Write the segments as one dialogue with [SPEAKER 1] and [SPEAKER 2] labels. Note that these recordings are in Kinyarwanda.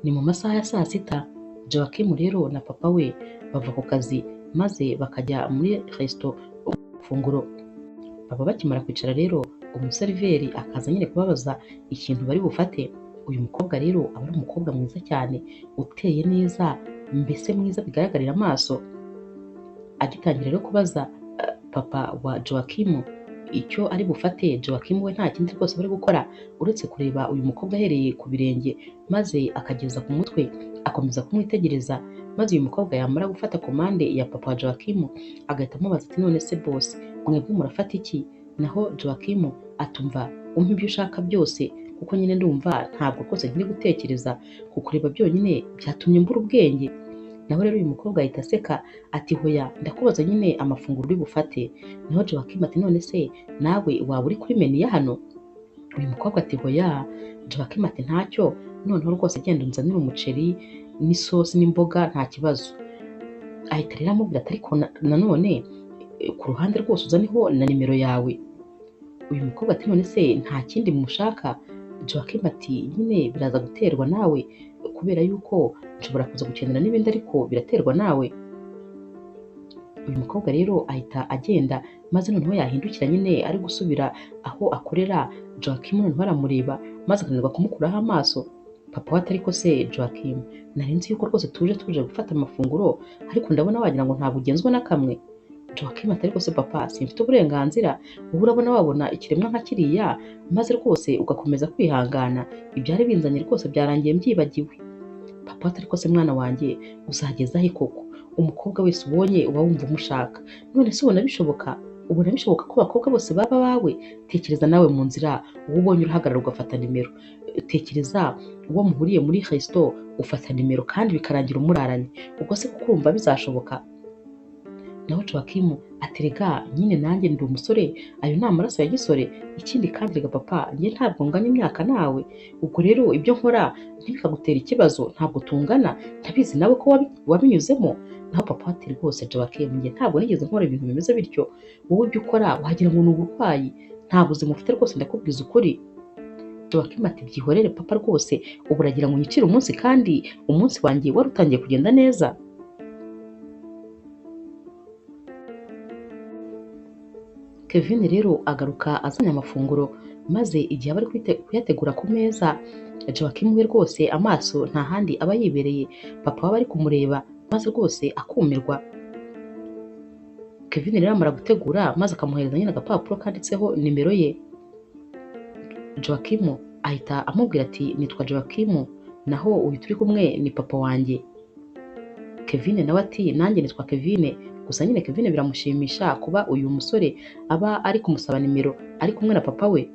[SPEAKER 1] Ni mu masaha ya saa sita, Joachim rero na papa we bava ku kazi maze bakajya muri resto funguro. Baba bakimara kwicara rero, umuseriveri akaza nyine kubabaza ikintu bari bufate. Uyu mukobwa rero aba ari umukobwa mwiza cyane, uteye neza, mbese mwiza bigaragarira amaso. Agitangira rero kubaza papa wa Joachim icyo ari bufate, Joachim we nta kindi rwose bari gukora uretse kureba uyu mukobwa ahereye ku birenge maze akageza ku mutwe, akomeza kumwitegereza. Maze uyu mukobwa yamara gufata komande ya papa wa Joachim agahita amubaza ati none se boss, mwebwe murafata iki? Naho Joachim atumva umpa ibyo ushaka byose, kuko nyine ndumva ntabwo rwose nkiri gutekereza, kukureba byonyine byatumye mbura ubwenge. Naho rero uyu mukobwa ahita aseka ati hoya, ndakubaza nyine amafunguro uri bufate. Naho Joachim ati none se nawe waba uri kuri menu ya hano? Uyu mukobwa ati hoya. Joachim ati ntacyo, noneho rwose genda unzanire umuceri n'isosi n'imboga nta kibazo. Ahita rero amubwira ati ariko nanone ku ruhande rwose uzaneho na nimero yawe. Uyu mukobwa ati none se nta kindi mushaka? Joachim ati nyine biraza guterwa nawe, kubera yuko nshobora kuza gukenera n'ibindi ariko biraterwa nawe. Uyu mukobwa rero ahita agenda, maze noneho yahindukira nyine ari gusubira aho akorera, Joachim noneho aramureba maze akananirwa kumukuraho amaso. Papa we ati ariko se Joachim, nari nzi yuko rwose tuje gufata amafunguro, ariko ndabona wagira ngo ntabwo ugenzwa na kamwe. Joachim ati ariko se papa, simfite uburenganzira, wowe urabona wabona ikiremwa nka kiriya maze rwose ugakomeza kwihangana, ibyari binzanye rwose byarangiye mbyibagiwe. Papa ati ariko se mwana wanjye, uzageza he koko? Umukobwa wese ubonye uba wumva umushaka, none se ubona bishoboka? Ubona bishoboka ko abakobwa bose baba abawe? Tekereza nawe mu nzira, uwo ubonye urahagarara ugafata nimero, tekereza uwo muhuriye muri resto ufata nimero kandi bikarangira umuraranye, ubwo se kuko urumva bizashoboka? Naho Joachim ati rega nyine nanjye ndi umusore, ayo ni amaraso ya gisore, ikindi kandi rega papa, njye ntabwo nganya imyaka nawe, ubwo rero ibyo nkora ntibikagutera ikibazo, ntabwo tungana, ndabizi nawe ko wabinyuzemo. Naho papa ati rwose Joachim, njye ntabwo nigeze nkora ibintu bimeze bityo, wowe ibyo ukora wagira ngo ni uburwayi, nta buzima ufite rwose, ndakubwiza ukuri. Joachim ati byihorere papa rwose, ubu uragira ngo unyicire umunsi kandi umunsi wanjye wari utangiye kugenda neza. Kevin rero agaruka azanye amafunguro, maze igihe aba ari kuyategura ku meza, Joachim we rwose amaso nta handi aba yibereye, papa we aba ari kumureba maze rwose akumirwa. Kevin rero amara gutegura maze akamuhereza nyine agapapuro kanditseho nimero ye. Joachim ahita amubwira ati nitwa Joachim, naho uyu turi kumwe ni papa wanjye. Kevin nawe ati nanjye nitwa Kevin. Gusa nyine Kevin biramushimisha kuba uyu musore aba ari kumusaba nimero ari kumwe na papa we.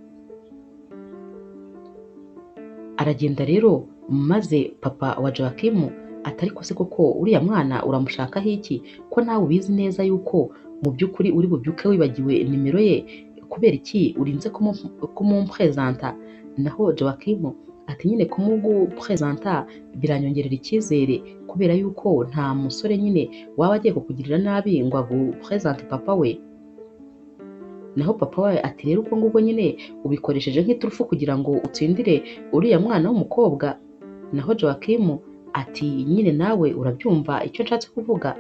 [SPEAKER 1] Aragenda rero maze papa wa Joachim ati ariko se koko uriya mwana uramushakaho iki, ko nawe ubizi neza yuko mu by'ukuri uri bubyuke wibagiwe nimero ye, kubera iki urinze kumumprezanta? Naho Joachim ati nyine kumuguprezanta biranyongerera icyizere, kubera yuko nta musore nyine waba agiye kukugirira nabi ngo aguprezante papa we. Naho papa we ati rero ubwo ngubwo nyine ubikoresheje nk'iturufu kugira ngo utsindire uriya mwana w'umukobwa. Naho Joachim ati nyine nawe urabyumva icyo nshatse kuvuga.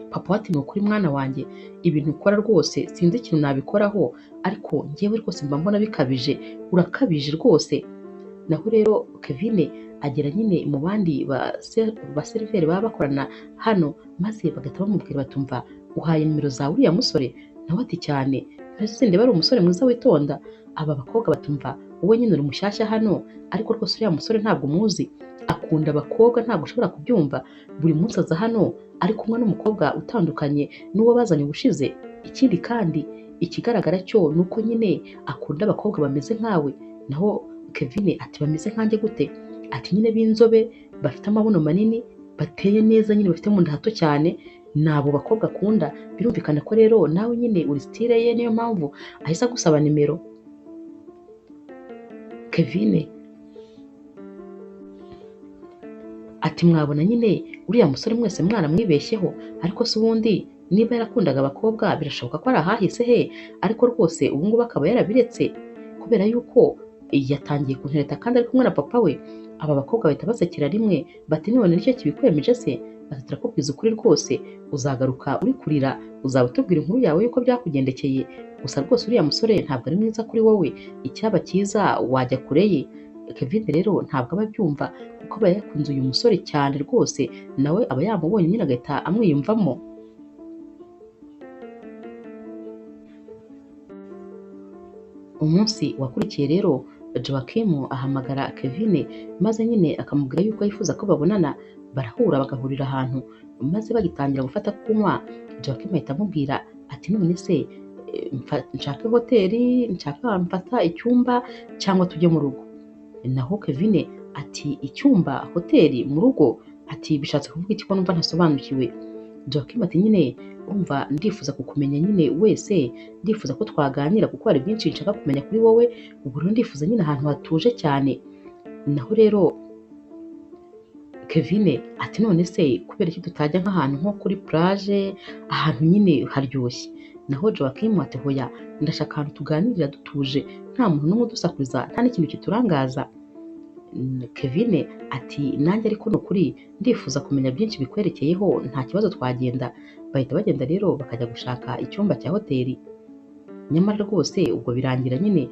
[SPEAKER 1] Papa we ati ni ukuri mwana wanjye, ibintu ukora rwose sinzi ikintu nabikoraho, ariko njyewe rwose mba mbona bikabije, urakabije rwose. Naho rero Kevin agera nyine mu bandi baseriveri baba bakorana hano, maze bagahita bamubwira batumva uhaye nimero zawe uriya musore? Nawe ati cyane, mbese ndeba ari umusore mwiza witonda. Aba bakobwa batumva wowe nyine uri mushyashya hano, ariko rwose uriya musore ntabwo umuzi, akunda abakobwa ntabwo ushobora kubyumva, buri munsi aza hano ari kumwe n'umukobwa utandukanye n'uwo bazanye ubushize. Ikindi kandi ikigaragara cyo ni uko nyine akunda abakobwa bameze nkawe. Naho Kevin ati bameze nkanjye gute? Ati nyine b'inzobe, bafite amabuno manini, bateye neza nyine, bafite mu nda hato cyane, ni abo bakobwa akunda. Birumvikana ko rero nawe nyine uri style ye, niyo mpamvu ahise agusaba nimero. Kevin ati mwabona nyine uriya musore mwese mwaramwibeshyeho, ariko se ubundi niba yarakundaga abakobwa birashoboka ko ari ahahise he, ariko rwose ubu ngubu akaba yarabiretse kubera yuko yatangiye kuntereta kandi ari kumwe na papa we. Aba bakobwa bahita basekera rimwe bati none nicyo kibikwemeje se? Bati turakubwiza ukuri rwose, uzagaruka uri kurira, uzaba utubwira inkuru yawe y'uko byakugendekeye. Gusa rwose uriya musore ntabwo ari mwiza kuri wowe, icyaba cyiza wajya kure ye. Kevin rero ntabwo aba abyumva kuko aba yakunze uyu musore cyane rwose, nawe aba yamubonye nyine agahita amwiyumvamo. Umunsi wakurikiye rero Joachim ahamagara Kevin maze nyine akamubwira yuko yifuza ko babonana, barahura bagahurira ahantu, maze bagitangira gufata kunywa, Joachim ahita amubwira ati none se nshake hoteli, nshake ahantu mfata icyumba cyangwa tujye mu rugo. Naho Kevin ati icyumba, hoteli, mu rugo, ati bishatse kuvuga iki ko numva ntasobanukiwe. Joachim ati nyine urumva ndifuza kukumenya nyine wese, ndifuza ko twaganira kuko hari byinshi nshaka kumenya kuri wowe, ubwo rero ndifuza nyine ahantu hatuje cyane. Naho rero Kevin ati none se kubera iki tutajya nk'ahantu nko kuri plage, ahantu nyine haryoshye. Naho Joachim ati hoya, ndashaka ahantu tuganirira dutuje, nta muntu n'umwe udusakuriza, nta n'ikintu kiturangaza. Kevin ati nanjye ariko ni ukuri ndifuza kumenya byinshi bikwerekeyeho, nta kibazo twagenda. Bahita bagenda rero bakajya gushaka icyumba cya hoteli. Nyamara rwose ubwo birangira nyine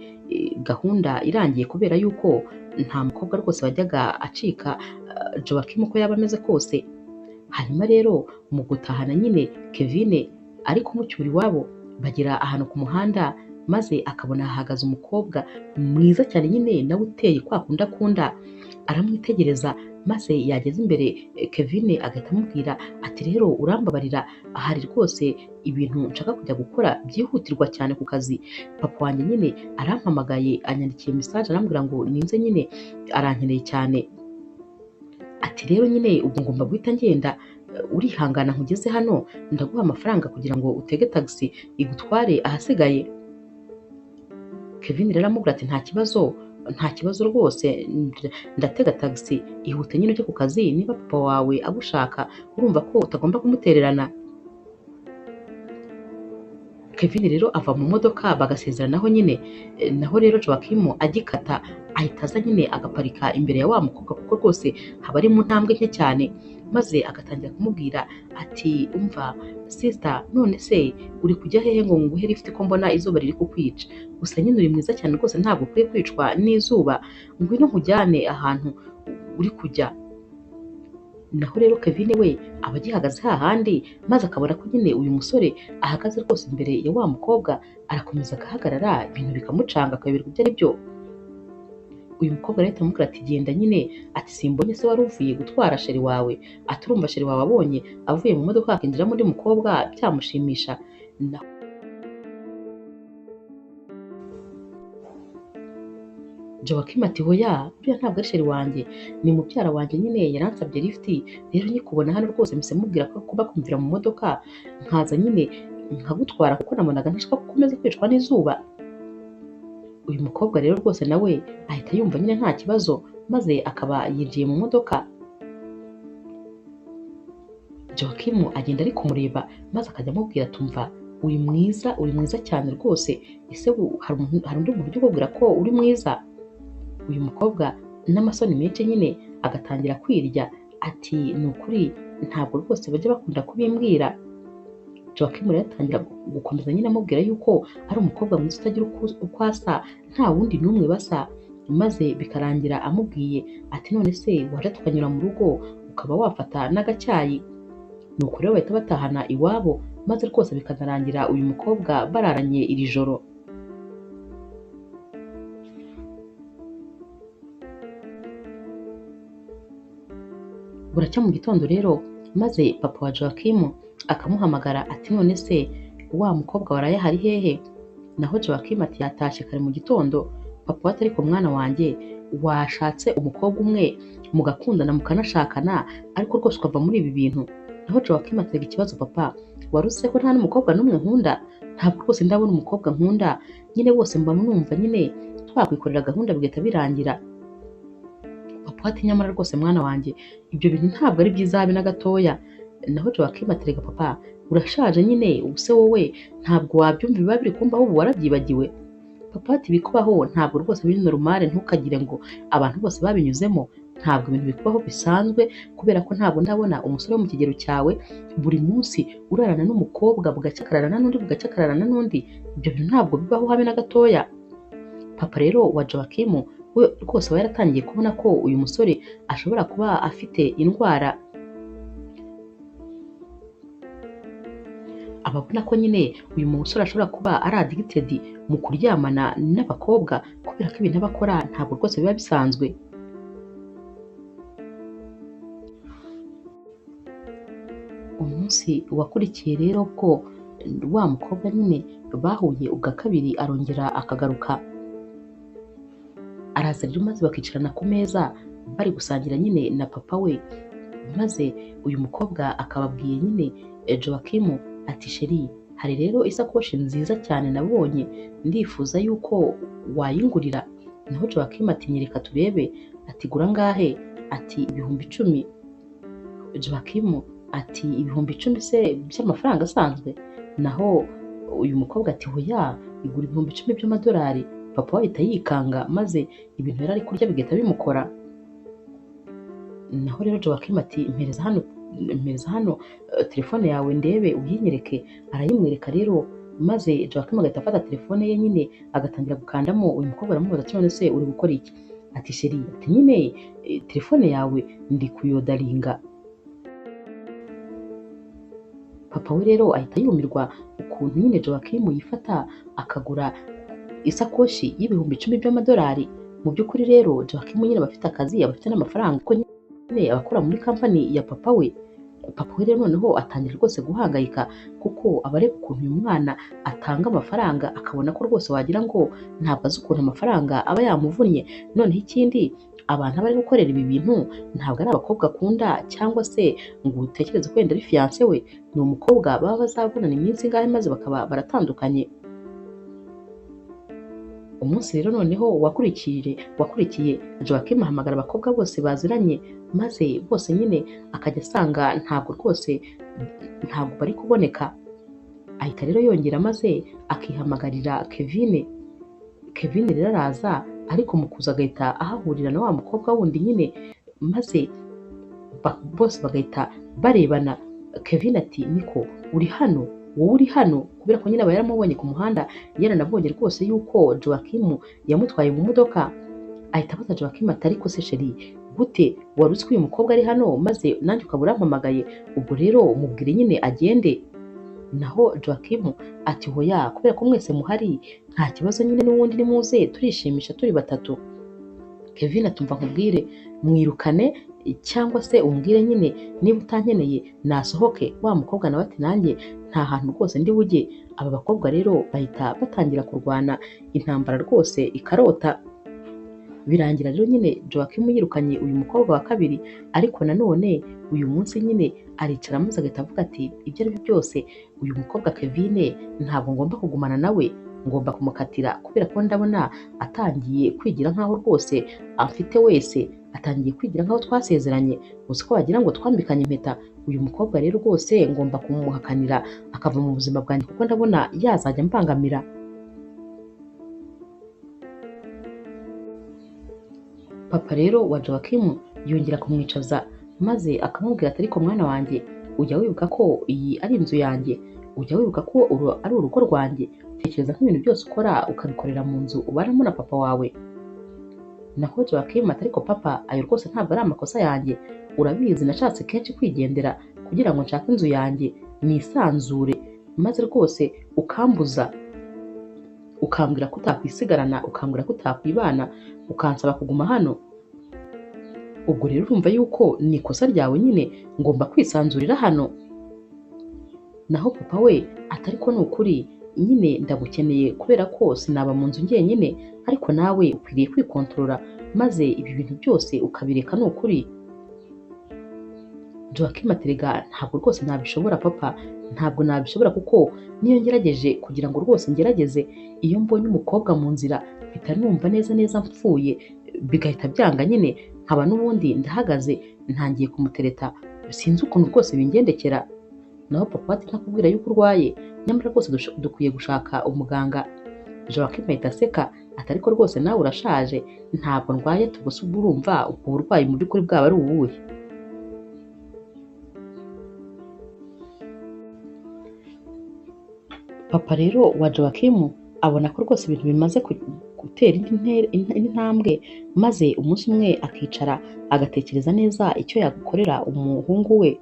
[SPEAKER 1] gahunda irangiye, kubera yuko nta mukobwa rwose wajyaga acika Joachim uko yaba ameze kose. Hanyuma rero mu gutahana nyine Kevin ari kumucyura iwabo, bagera ahantu ku muhanda maze akabona hahagaze umukobwa mwiza cyane nyine nawe uteye kwa kundi akunda, aramwitegereza maze yageza imbere Kevin agahita amubwira ati rero urambabarira, ahari rwose ibintu nshaka kujya gukora byihutirwa cyane ku kazi, papa wanjye nyine arampamagaye anyandikiye message arambwira ngo ninze nyine arankeneye cyane. Ati rero nyine ubwo ngomba guhita ngenda, urihangana nkugeze hano, ndaguha amafaranga kugira ngo utege tagisi igutware ahasigaye. Kevin rero aramubwira ati nta kibazo, nta kibazo rwose, ndatega tagisi, ihute nyine ujye ku kazi, niba papa wawe agushaka urumva ko utagomba kumutererana. Kevin rero ava mu modoka bagasezeranaho nyine. Naho rero Joachim agikata ahita aza nyine agaparika imbere ya wa mukobwa, kuko rwose haba ari mu ntambwe nke cyane, maze agatangira kumubwira ati umva sister, none se uri kujya hehe ngo nguhe lift ko mbona izuba riri kukwica? Gusa nyine uri mwiza cyane rwose, ntabwo ukwiye kwicwa n'izuba, ngwino nkujyane ahantu uri kujya. Naho rero Kevin we aba agihagaze hahandi, maze akabona ko nyine uyu musore ahagaze rwose imbere ya wa mukobwa, arakomeza agahagarara, ibintu bikamucanga akayoberwa ibyo ari byo. Uyu mukobwa rero ahita amubwira ati genda nyine, ati simbonye se wari uvuye gutwara sheri wawe, ati urumva sheri wawe abonye avuye mu modoka hakinjiramo undi mukobwa byamushimisha. Joachim ati hoya, uriya ntabwo ari sheri wanjye, ni mubyara wanjye nyine yaransabye lift, rero nyikubona hano rwose mpise mubwira ko kuba kumvira mu modoka nkaza nyine nkagutwara kuko nabonaga ntashaka ko ukomeza kwicwa n'izuba. Uyu mukobwa rero rwose nawe ahita yumva nyine nta kibazo, maze akaba yinjiye mu modoka. Joachim agenda ari kumureba maze akajya amubwira ati umva uri mwiza, uri mwiza cyane rwose, ese hari undi muntu ujya ukubwira ko uri mwiza? Uyu mukobwa n'amasoni menshi nyine agatangira kwirya ati ni ukuri ntabwo rwose bajya bakunda kubimbwira. Joachim rero atangira gukomeza nyine amubwira yuko ari umukobwa mwiza utagira uko asa, nta wundi n'umwe basa, maze bikarangira amubwiye ati none se waje tukanyura mu rugo ukaba wafata n'agacyayi. Nuko rero bahita batahana iwabo, maze rwose bikanarangira uyu mukobwa bararanye iri joro. Buracya mu gitondo rero, maze papa wa Joachim akamuhamagara ati none se wa mukobwa waraye ahari hehe? Naho Joachim ati yatashye kare mu gitondo. Papa we ati ariko mwana wanjye washatse umukobwa umwe mugakundana mukanashakana, ariko rwose ukava muri ibi bintu. Naho Joachim ati rega ikibazo papa, wari uzi ko nta n'umukobwa n'umwe nkunda? Ntabwo rwose ndabona umukobwa nkunda, nyine bose mba numva nyine twakwikorera gahunda bigahita birangira. Papa ati nyamara rwose mwana wanjye ibyo bintu ntabwo ari byiza habe na gatoya. Naho Joachim ati rega papa urashaje nyine, ubuse wowe ntabwo wabyumva ibiba biri kumbaho ubu warabyibagiwe. Papa ati bikubaho ntabwo rwose biri normale, ntukagire ngo abantu bose babinyuzemo, Ntabwo ibintu bikubaho bisanzwe, kubera ko ntabwo ndabona umusore wo mu kigero cyawe buri munsi urarana n'umukobwa bugacya akararana n'undi, bugacya akararana n'undi. Ibyo bintu ntabwo bibaho habe na gatoya. Papa rero wa Joachim we rwose aba yaratangiye kubona ko uyu musore ashobora kuba afite indwara, ababona ko nyine uyu musore ashobora kuba ari addicted mu kuryamana n'abakobwa, kubera ko ibintu aba akora ntabwo rwose biba bisanzwe. Umunsi wakurikiye rero bwo wa mukobwa nyine bahuye ubwa kabiri arongera akagaruka, araza rero maze bakicarana ku meza bari gusangira nyine na papa we, maze uyu mukobwa akababwiye nyine Joachim ati sheri hari rero isakoshi nziza cyane nabonye ndifuza yuko wayingurira. Naho Joachim ati nyereka turebe, ati gura angahe? Ati 10,000. Joachim ati 10,000 se by'amafaranga asanzwe? Naho uyu mukobwa ati hoya igura 10,000 by'amadolari. Papa we ahita yikanga maze ibintu yari ari kurya bigahita bimukora. Naho rero Joachim ati mpereza hano telefone yawe ndebe uyinyereke. Arayimwereka rero maze Joachim agahita afata telefone ye nyine agatangira gukandamo. Uyu mukobwa aramubaza ati none se uri gukora iki? Ati sheri, ati nyine telefone yawe ndi kuyodaringa. Papa we rero ahita yumirwa ukuntu nyine Joachim yifata akagura isakoshi y'10,000 by'amadolari. Mu by'ukuri rero Joachim nyine aba afite akazi, aba afite n'amafaranga, kuko nyine abakora muri kampani ya papa we. Papa we rero noneho atangira rwose guhangayika, kuko aba areba ukuntu uyu mwana atanga amafaranga akabona ko rwose wagira ngo ntabwo azi ukuntu amafaranga aba yamuvunnye. Noneho ikindi abantu aba ari gukorera ibi bintu ntabwo ari abakobwa akunda, cyangwa se ngo utekereze ko wenda ari fiance we, ni umukobwa baba bazabonana iminsi ingahe maze bakaba baratandukanye. Umunsi rero noneho wakurikiye Joachim ahamagara abakobwa bose baziranye, maze bose nyine akajya asanga ntabwo rwose ntabwo bari kuboneka. Ahita rero yongera maze akihamagarira Kevin. Kevin rero araza, ariko mu kuza agahita ahahurira na wa mukobwa wundi nyine, maze bose bagahita barebana. Kevin ati niko uri hano, wowe uri hano? Kubera ko nyine aba yaramubonye ku muhanda, yaranabonye rwose yuko Joachim yamutwaye mu modoka. Ahita abaza Joachim ati ariko se sheri gute wari uzi ko uyu mukobwa ari hano maze nanjye ukaba urampamagaye? Ubwo rero mubwire nyine agende. Naho Joachim ati hoya, kubera ko mwese muhari nta kibazo nyine, n'ubundi nimuze turishimisha turi batatu. Kevin atumva nkubwire mwirukane cyangwa se umbwire nyine niba utankeneye nasohoke. Wa mukobwa nawe ati nanjye nta hantu rwose ndi bujye. Aba bakobwa rero bahita batangira kurwana intambara rwose ikarota. Birangira rero nyine Joachim yirukanye uyu mukobwa wa kabiri, ariko nanone uyu munsi nyine aricara maze agahita avuga ati ibyo ari byo byose uyu mukobwa Kevin ntabwo ngomba kugumana nawe, ngomba kumukatira, kubera ko ndabona atangiye kwigira nkaho rwose amfite wese, atangiye kwigira nkaho twasezeranye, gusa ko wagira ngo twambikanye impeta. Uyu mukobwa rero rwose ngomba kumuhakanira akava mu buzima bwanjye, kuko ndabona yazajya ambangamira. Papa rero wa Joachim yongera kumwicaza maze akamubwira ati ariko mwana wanjye ujya wibuka ko iyi ari inzu yanjye, ujya wibuka ko uru ari urugo rwanjye, tekereza nk'ibintu byose ukora ukabikorera mu nzu ubanamo na papa wawe. Naho Joachim ati ariko papa ayo rwose ntabwo ari amakosa yanjye, urabizi nashatse kenshi kwigendera kugira ngo nshake inzu yanjye nisanzure, maze rwose ukambuza, ukambwira ko utakwisigarana, ukambwira ko utakwibana, ukansaba kuguma hano. Ubwo rero urumva yuko ni ikosa ryawe nyine, ngomba kwisanzurira hano. Naho papa we ati ariko ni ukuri nyine ndagukeneye, kubera ko sinaba mu nzu njyenyine, ariko nawe ukwiriye kwikontorora maze ibi bintu byose ukabireka ni ukuri. Joachim ati rega ntabwo rwose nabishobora papa, ntabwo nabishobora, kuko niyo ngerageje kugira ngo rwose ngerageze, iyo mbonye umukobwa mu nzira mpita numva neza neza mpfuye, bigahita byanga nyine, nkaba n'ubundi ndahagaze ntangiye kumutereta, sinzi ukuntu rwose bingendekera. Naho papa ati ntakubwira yuko urwaye, nyamara rwose dukwiye gushaka umuganga. Joachim ahita aseka ati ariko rwose nawe urashaje, ntabwo ndwaye, tubuse ubwo urumva ubwo burwayi mu by'ukuri bwaba ari ubuhe? Papa rero wa Joachim abona ko rwose ibintu bimaze gutera indi ntambwe, maze umunsi umwe akicara agatekereza neza icyo yagukorera umuhungu we.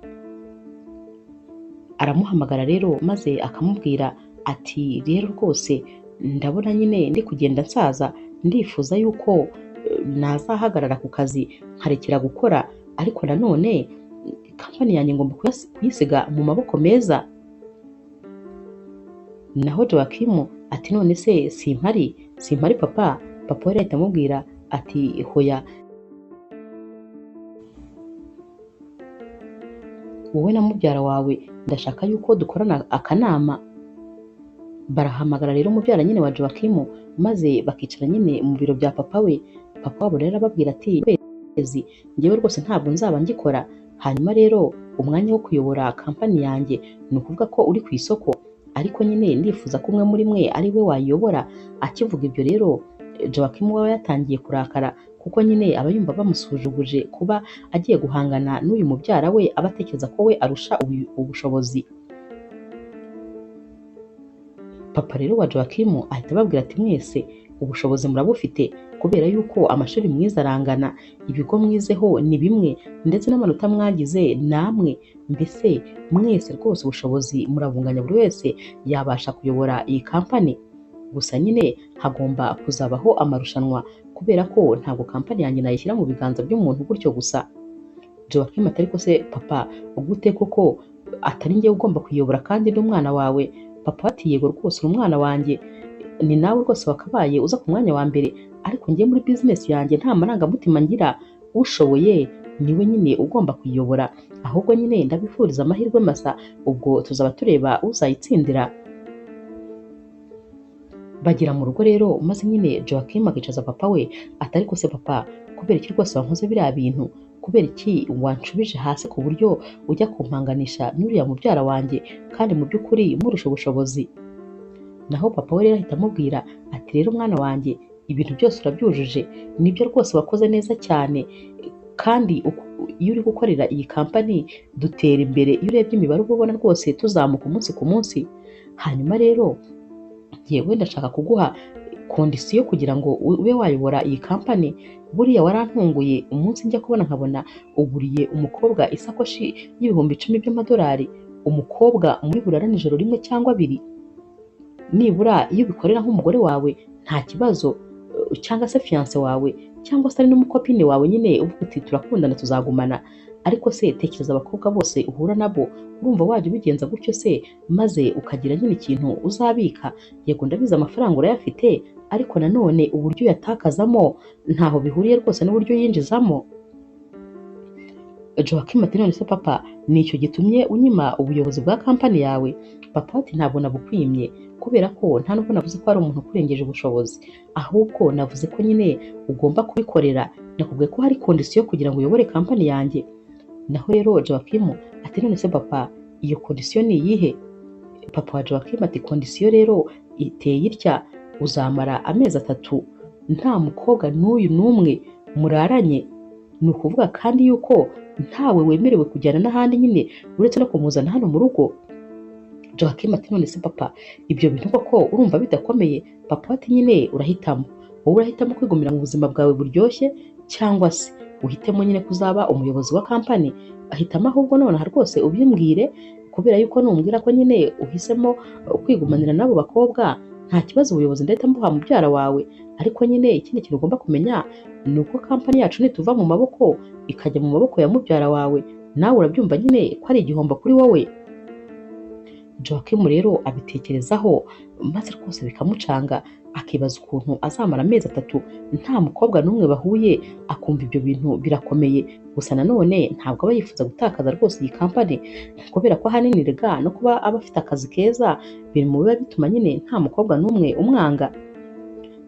[SPEAKER 1] Aramuhamagara rero maze akamubwira ati rero rwose ndabona nyine ndi kugenda nsaza, ndifuza yuko nazahagarara ku kazi nkarekera gukora, ariko nanone kampani yanjye ngomba kuyisiga mu maboko meza. Naho Joachim ati none se simpari, simpari papa? Papa we ahita amubwira ati hoya, wowe na mubyara wawe ndashaka yuko dukorana akanama. Barahamagara rero mubyara nyine wa Joachim, maze bakicara nyine mu biro bya papa we. Papa wabo rero arababwira ati kwezi njyewe rwose ntabwo nzaba ngikora, hanyuma rero umwanya wo kuyobora kampani yanjye ni ukuvuga ko uri ku isoko, ariko nyine ndifuza ko umwe muri mwe ari we wayiyobora. Akivuga ibyo rero Joachim we yatangiye kurakara, kuko nyine aba yumva bamusujuguje kuba agiye guhangana n'uyu mubyara we aba atekereza ko we arusha ubushobozi. Papa rero wa Joachim ahita ababwira ati mwese ubushobozi murabufite, kubera yuko amashuri mwize arangana, ibigo mwizeho ni bimwe, ndetse n'amanota mwagize namwe, mbese mwese rwose ubushobozi murabunganya, buri wese yabasha kuyobora iyi kampani. Gusa nyine hagomba kuzabaho amarushanwa, kubera ko ntabwo kampani yanjye nayishyira mu biganza by'umuntu gutyo gusa. Joachim ati ariko se papa gute koko atari njye ugomba kuyobora kandi ndi umwana wawe? Papa ati yego rwose uri umwana wanjye, ni nawe rwose wakabaye uza ku mwanya wa mbere, ariko njye muri business yanjye nta marangamutima ngira, ushoboye niwe nyine ugomba kuyobora, ahubwo nyine ndabifuriza amahirwe masa, ubwo tuzaba tureba uzayitsindira. Bagera mu rugo rero maze nyine Joachim akicaza papa we ati ariko se papa, kubera iki rwose wankoze biriya bintu? Kubera iki wanshubije hasi ku buryo ujya kumpanganisha n'uriya mubyara wanjye kandi mu by'ukuri murusha ubushobozi? Naho papa we rero ahita amubwira ati rero mwana wanjye ibintu byose urabyujuje, nibyo rwose wakoze neza cyane, kandi iyo uri gukorera iyi kampani dutera imbere, iyo urebye imibare uba ubona rwose tuzamuka umunsi ku munsi. Hanyuma rero yewe ndashaka kuguha kondisiyo kugira ngo ube wayobora iyi kampani. Buriya warantunguye umunsi njya kubona nkabona uguriye umukobwa isakoshi y'ibihumbi 10 by'amadolari, umukobwa muri burara nijoro rimwe cyangwa abiri. Nibura iyo ubikorera nk'umugore wawe nta kibazo, cyangwa se fiance wawe, cyangwa se ari n'umukopine wawe nyine uvuga uti turakundana tuzagumana. Ariko se tekereza abakobwa bose uhura nabo, urumva wajya ubigenza gutyo se maze ukagira nyine ikintu uzabika? Yego ndabizi amafaranga urayafite, ariko nanone uburyo uyatakazamo ntaho bihuriye rwose n'uburyo uyinjizamo. Joachim ati none se papa nicyo gitumye unyima ubuyobozi bwa kampani yawe? Papa ati ntabwo nabukwimye, kubera ko nta nubwo navuze ko ari umuntu ukurengeje ubushobozi, ahubwo navuze ko nyine ugomba kubikorera, nakubwiye ko hari kondisiyo kugira ngo uyobore kampani yanjye. Naho rero Joachim ati none se papa iyo kondisiyo ni iyihe? Papa wa Joachim ati kondisiyo rero iteye itya, uzamara amezi 3 nta mukobwa n'uyu n'umwe muraranye, ni ukuvuga kandi yuko ntawe wemerewe kujyana n'ahandi nyine uretse no kumuzana hano mu rugo. Joachim ati none se papa ibyo bintu koko urumva bidakomeye? Papa ati nyine urahitamo, wowe urahitamo kwigumira mu buzima bwawe buryoshye cyangwa se uhitemo nyine kuzaba umuyobozi wa kampani. Ahitamo ahubwo nonaha rwose ubimbwire, kubera yuko numbwira ko nyine uhisemo kwigumanira n'abo bakobwa nta kibazo, ubuyobozi ndahita mbuha mubyara wawe. Ariko nyine ikindi kintu ugomba kumenya ni uko kampani yacu nituva mu maboko ikajya mu maboko ya mubyara wawe, nawe urabyumva nyine ko ari igihombo kuri wowe. Joachim rero abitekerezaho maze rwose bikamucanga, akibaza ukuntu azamara amezi 3 nta mukobwa n'umwe bahuye, akumva ibyo bintu birakomeye. Gusa nanone ntabwo aba yifuza gutakaza rwose iyi kampani, kubera ko ahanini rega no kuba aba afite akazi keza biri mu biba bituma nyine nta mukobwa n'umwe umwanga.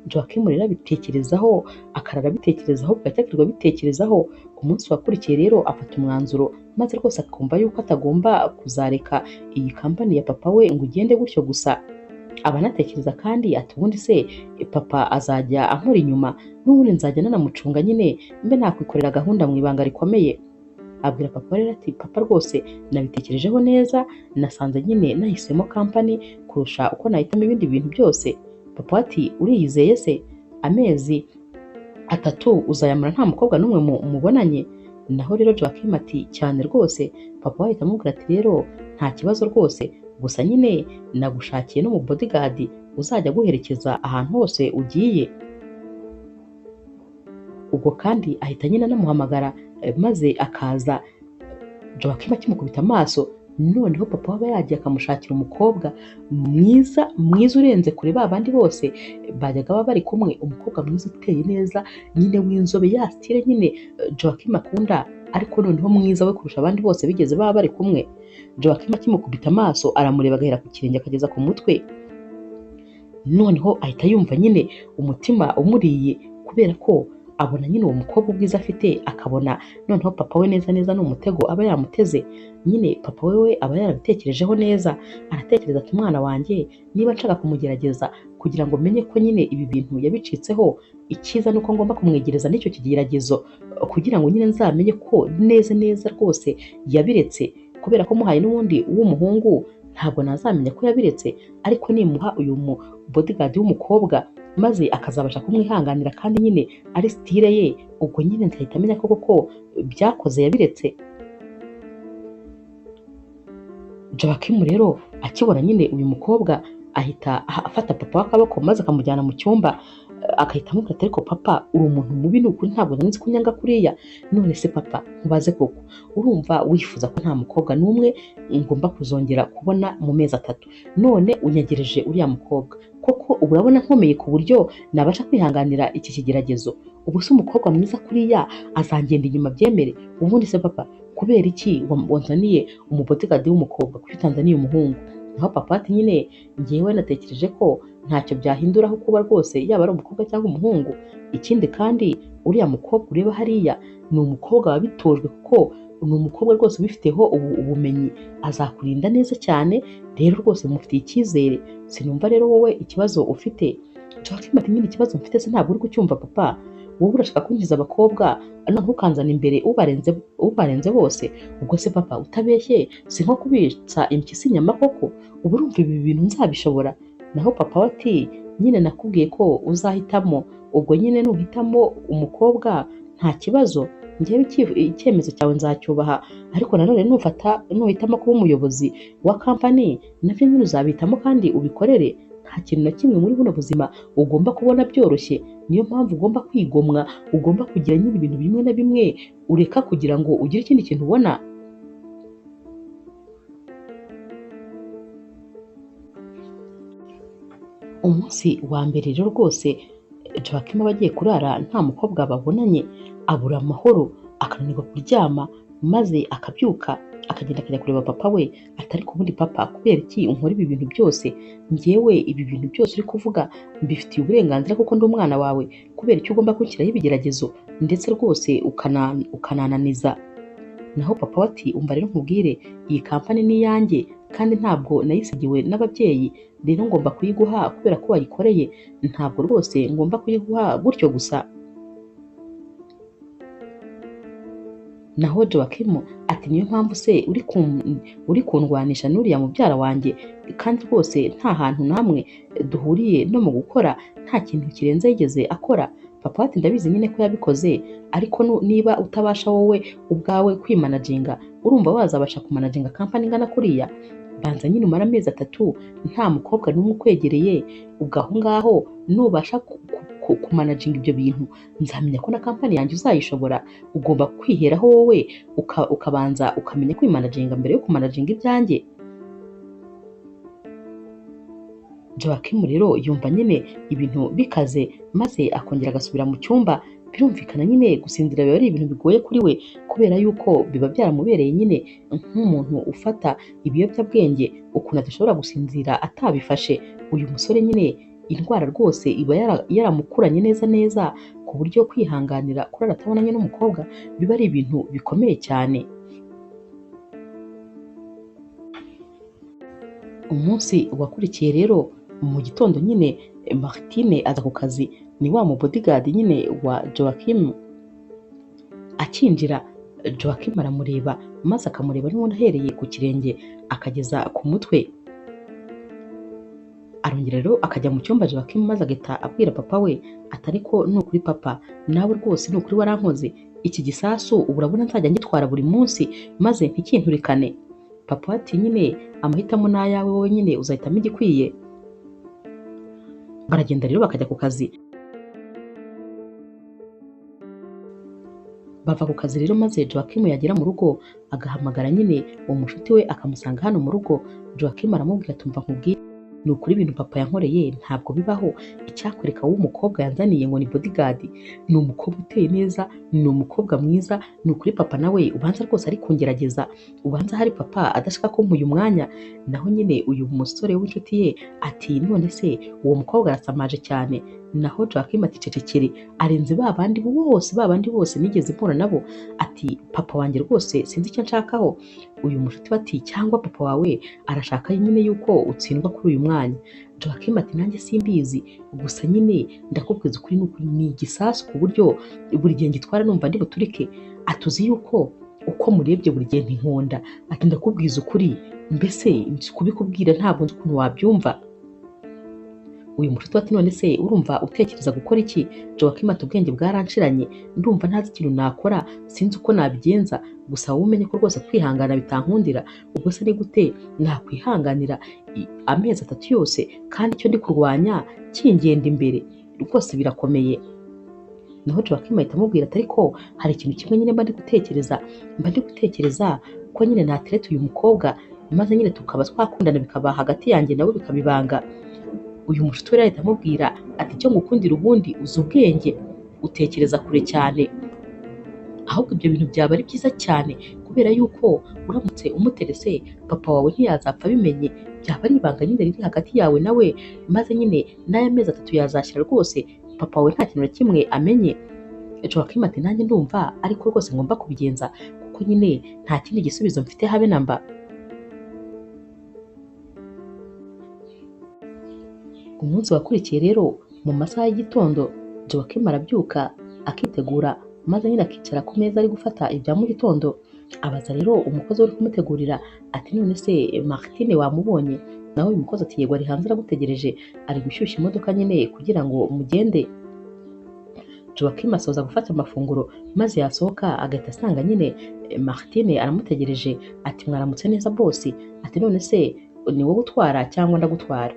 [SPEAKER 1] Joachim rero abitekerezaho, akarara abitekerezaho, bugacya akirirwa abitekerezaho. Umunsi wakurikiye rero afata umwanzuro, maze rwose akumva yuko atagomba kuzareka iyi kampani ya papa we ngo igende gutyo gusa. Aba anatekereza kandi ati ubundi se papa azajya ankora inyuma, n'ubundi nzajya nanamucunga nyine mbe nakwikorera gahunda mu ibanga rikomeye. Abwira papa rero ati papa rwose nabitekerejeho neza, nasanze nyine nahisemo kampani kurusha uko nahitamo ibindi bintu byose. Papa ati uriyizeye se? Amezi 3 uzayamara nta mukobwa n'umwe mubonanye? Naho rero Joachim ati cyane rwose. Papa ahita amubwira ati rero nta kibazo rwose, gusa nyine nagushakiye no mu bodyguard uzajya aguherekeza ahantu hose ugiye. Ubwo kandi ahita nyine anamuhamagara maze akaza. Joachim akimukubita amaso, noneho papa waba yagiye akamushakira umukobwa mwiza mwiza urenze kure ba bandi bose bajyaga baba bari kumwe, umukobwa mwiza uteye neza nyine w'inzobe ya style nyine Joachim akunda, ariko noneho mwiza we kurusha abandi bose bigeze baba bari kumwe. Joachim akimukubita amaso aramureba agahera ku kirenge akageza ku mutwe, noneho ahita yumva nyine umutima umuriye kubera ko abona nyine uwo mukobwa ubwiza afite, akabona noneho papa we neza neza ni umutego aba yamuteze. Nyine papa we aba yarabitekerejeho neza, aratekereza ati umwana wanjye niba nshaka kumugerageza kugira ngo menye ko nyine ibi bintu yabicitseho, icyiza nuko ngomba kumwegereza n'icyo kigeragezo kugira ngo nyine nzamenye ko neza neza rwose yabiretse, kubera ko muhaye n'ubundi w'umuhungu ntabwo nazamenya ko yabiretse, ariko nimuha uyu mu bodyguard w'umukobwa maze akazabasha kumwihanganira kandi nyine ari style ye, ubwo nyine nzahita amenya ko koko byakoze yabiretse. Joachim rero akibona nyine uyu mukobwa ahita afata papa w'akaboko maze akamujyana mu cyumba, akahita amubwira ati ariko papa uri umuntu mubi ni ukuri, ntabwo nzi ko unyanga kuriya. None se papa nkubaze koko, urumva wifuza ko nta mukobwa n'umwe ngomba kuzongera kubona mu mezi 3, none unyegereje uriya mukobwa koko ubu urabona nkomeye ku buryo nabasha kwihanganira iki kigeragezo? Ubu se umukobwa mwiza kuriya azangenda inyuma byemere? Ubundi se papa kubera iki wanzaniye umubodyguard w'umukobwa, kuki utanzaniye umuhungu? Naho papa ati nyine njyewe natekereje ko ntacyo byahinduraho kuba rwose yaba ari umukobwa cyangwa umuhungu. Ikindi kandi uriya mukobwa ureba hariya ni umukobwa wabitojwe, kuko ni umukobwa rwose ubifiteho ubumenyi, azakurinda neza cyane, rero rwose mufitiye icyizere, sinumva rero wowe ikibazo ufite. Joachim ati nyine ikibazo mfite se ntabwo uri kucyumva papa, wowe urashaka kunkiza abakobwa noneho ukanzana imbere ubarenze bose. Ubwo se papa utabeshye si nko kubitsa impyisi inyama koko? Ubu urumva ibi bintu nzabishobora? Naho papa ati nyine nakubwiye ko uzahitamo, ubwo nyine nuhitamo umukobwa nta kibazo, njyewe icyemezo cyawe nzacyubaha, ariko nanone nuhitamo kuba umuyobozi wa kampani nabyo nyine uzabihitamo kandi ubikorere. Nta kintu na kimwe muri buno buzima ugomba kubona byoroshye, niyo mpamvu ugomba kwigomwa, ugomba kugira nyine ibintu bimwe na bimwe ureka kugira ngo ugire ikindi kintu ubona. Umunsi wa mbere rero rwose Joachim aba agiye kurara nta mukobwa babonanye, abura amahoro, akananirwa kuryama, maze akabyuka akagenda akajya kureba papa we atari ku bundi papa kubera iki unkora ibi bintu byose? Njyewe ibi bintu byose uri kuvuga mbifitiye uburenganzira kuko ndi umwana wawe, kubera icyo ugomba kunshyiraho ibigeragezo ndetse rwose ukanananiza. Naho papa we ati umva rero nkubwire, iyi kampani ni iyanjye kandi ntabwo nayisigiwe n'ababyeyi, rero ngomba kuyiguha kubera ko wayikoreye, ntabwo rwose ngomba kuyiguha gutyo gusa. Naho Joachim ati niyo mpamvu se uri kundwanisha n'uriya mubyara wanjye, kandi rwose nta hantu namwe duhuriye no mu gukora, nta kintu kirenze yigeze akora. Papa ati ndabizi nyine ko yabikoze, ariko niba utabasha wowe ubwawe kwimanaginga, urumva wazabasha kumanaginga kampani ingana kuriya? Banza nyine umara amezi 3 nta mukobwa n'umwe ukwegereye, ubwo aho ngaho nubasha kumanaginga ibyo bintu nzamenya ko na kampani yanjye uzayishobora. Ugomba kwiheraho wowe ukabanza ukamenya kwimanaginga mbere yo kumanaginga ibyanjye. Joachim rero yumva nyine ibintu bikaze, maze akongera agasubira mu cyumba. Birumvikana nyine gusinzira biba ari ibintu bigoye kuri we, kubera yuko biba byaramubereye nyine nk'umuntu ufata ibiyobyabwenge, ukuntu adashobora gusinzira atabifashe. Uyu musore nyine indwara rwose iba yaramukuranye neza neza, ku buryo kwihanganira kurara atabonanye n'umukobwa biba ari ibintu bikomeye cyane. Umunsi wakurikiye rero Mu gitondo nyine Martine aza ku kazi, ni wa mu bodyguard nyine wa Joachim. Akinjira Joachim aramureba maze akamureba n'ubundi ahereye ku kirenge akageza ku mutwe. Arongera rero akajya mu cyumba Joachim maze agahita abwira papa we ati ariko ni ukuri papa, nawe rwose ni ukuri warankoze, iki gisasu ubu urabona nzajya ngitwara buri munsi maze ntikinturikane. Papa we ati nyine amahitamo ni ayawe wowe nyine uzahitamo igikwiye. Baragenda rero bakajya ku kazi. Bava ku kazi rero maze Joachim yagera mu rugo agahamagara nyine uwo mushuti we akamusanga hano mu rugo. Joachim aramubwira ati umva nkubwire, ni ukuri ibintu papa yankoreye ntabwo bibaho, icyakwereka wowe umukobwa yanzaniye ngo ni bodyguard, ni umukobwa uteye neza, ni umukobwa mwiza, ni ukuri papa nawe ubanza rwose ari kungerageza, ubanza hari papa adashaka ko uyu mwanya. Naho nyine uyu musore w'inshuti ye ati none se uwo mukobwa arasamaje cyane. Naho Joachim ati cecekere, arenze ba bandi bose nigeze mpura nabo, ati papa wanjye rwose sinzi icyo nshakaho. Uyu mushuti we ati cyangwa papa wawe arashaka nyine yuko utsindwa kuri uyu mwanya. Joachim ati nanjye simbizi, gusa nyine ndakubwiza ukuri n'ukuri ni igisasu ku buryo buri gihe ngitwara numva ndi buturike, atuzi yuko uko murebye buri gihe ntinkunda, ati ndakubwiza ukuri mbese kubikubwira ntabwo nzi ukuntu wabyumva. Uyu mushuti ati none se urumva utekereza gukora iki? Joachim ati ubwenge bwaranshiranye, ndumva ntazi ikintu nakora, sinzi uko nabigenza, gusa wowe umenye ko rwose kwihangana bitankundira, ubwo se ni gute nakwihanganira amezi 3 yose kandi icyo ndi kurwanya kingenda imbere, rwose birakomeye. Naho Joachim ahita amubwira ati ariko hari ikintu kimwe nyine mba ndi gutekereza ko nyine natereta uyu mukobwa maze nyine tukaba twakundana bikaba hagati yanjye nawe bikabibanga. Uyu mushuti we ahita amubwira ati icyo ngukundira ubundi uzi ubwenge, utekereza kure cyane, ahubwo ibyo bintu byaba ari byiza cyane kubera yuko uramutse umuterese papa wawe ntiyazapfa abimenye, byaba ari ibanga nyine riri hagati yawe nawe, maze nyine n'aya mezi 3 yazashyira rwose papa wawe nta kintu na kimwe amenye. Joachim ati nanjye ndumva ariko rwose ngomba kubigenza kuko nyine nta kindi gisubizo mfite habe na mba. Umunsi wakurikiye rero mu masaha y'igitondo Joachim arabyuka akitegura maze nyine akicara ku meza ari gufata ibya mu gitondo. Abaza rero umukozi uri kumutegurira ati none se Martine wamubonye? Nawe uyu mukozi ati yego ari hanze aragutegereje, ari gushyushya imodoka nyine kugira ngo mugende. Joachim asoza gufata amafunguro maze yasohoka agahita asanga nyine Martine aramutegereje ati mwaramutse neza bosi, ati none se ni wowe utwara cyangwa ndagutwara?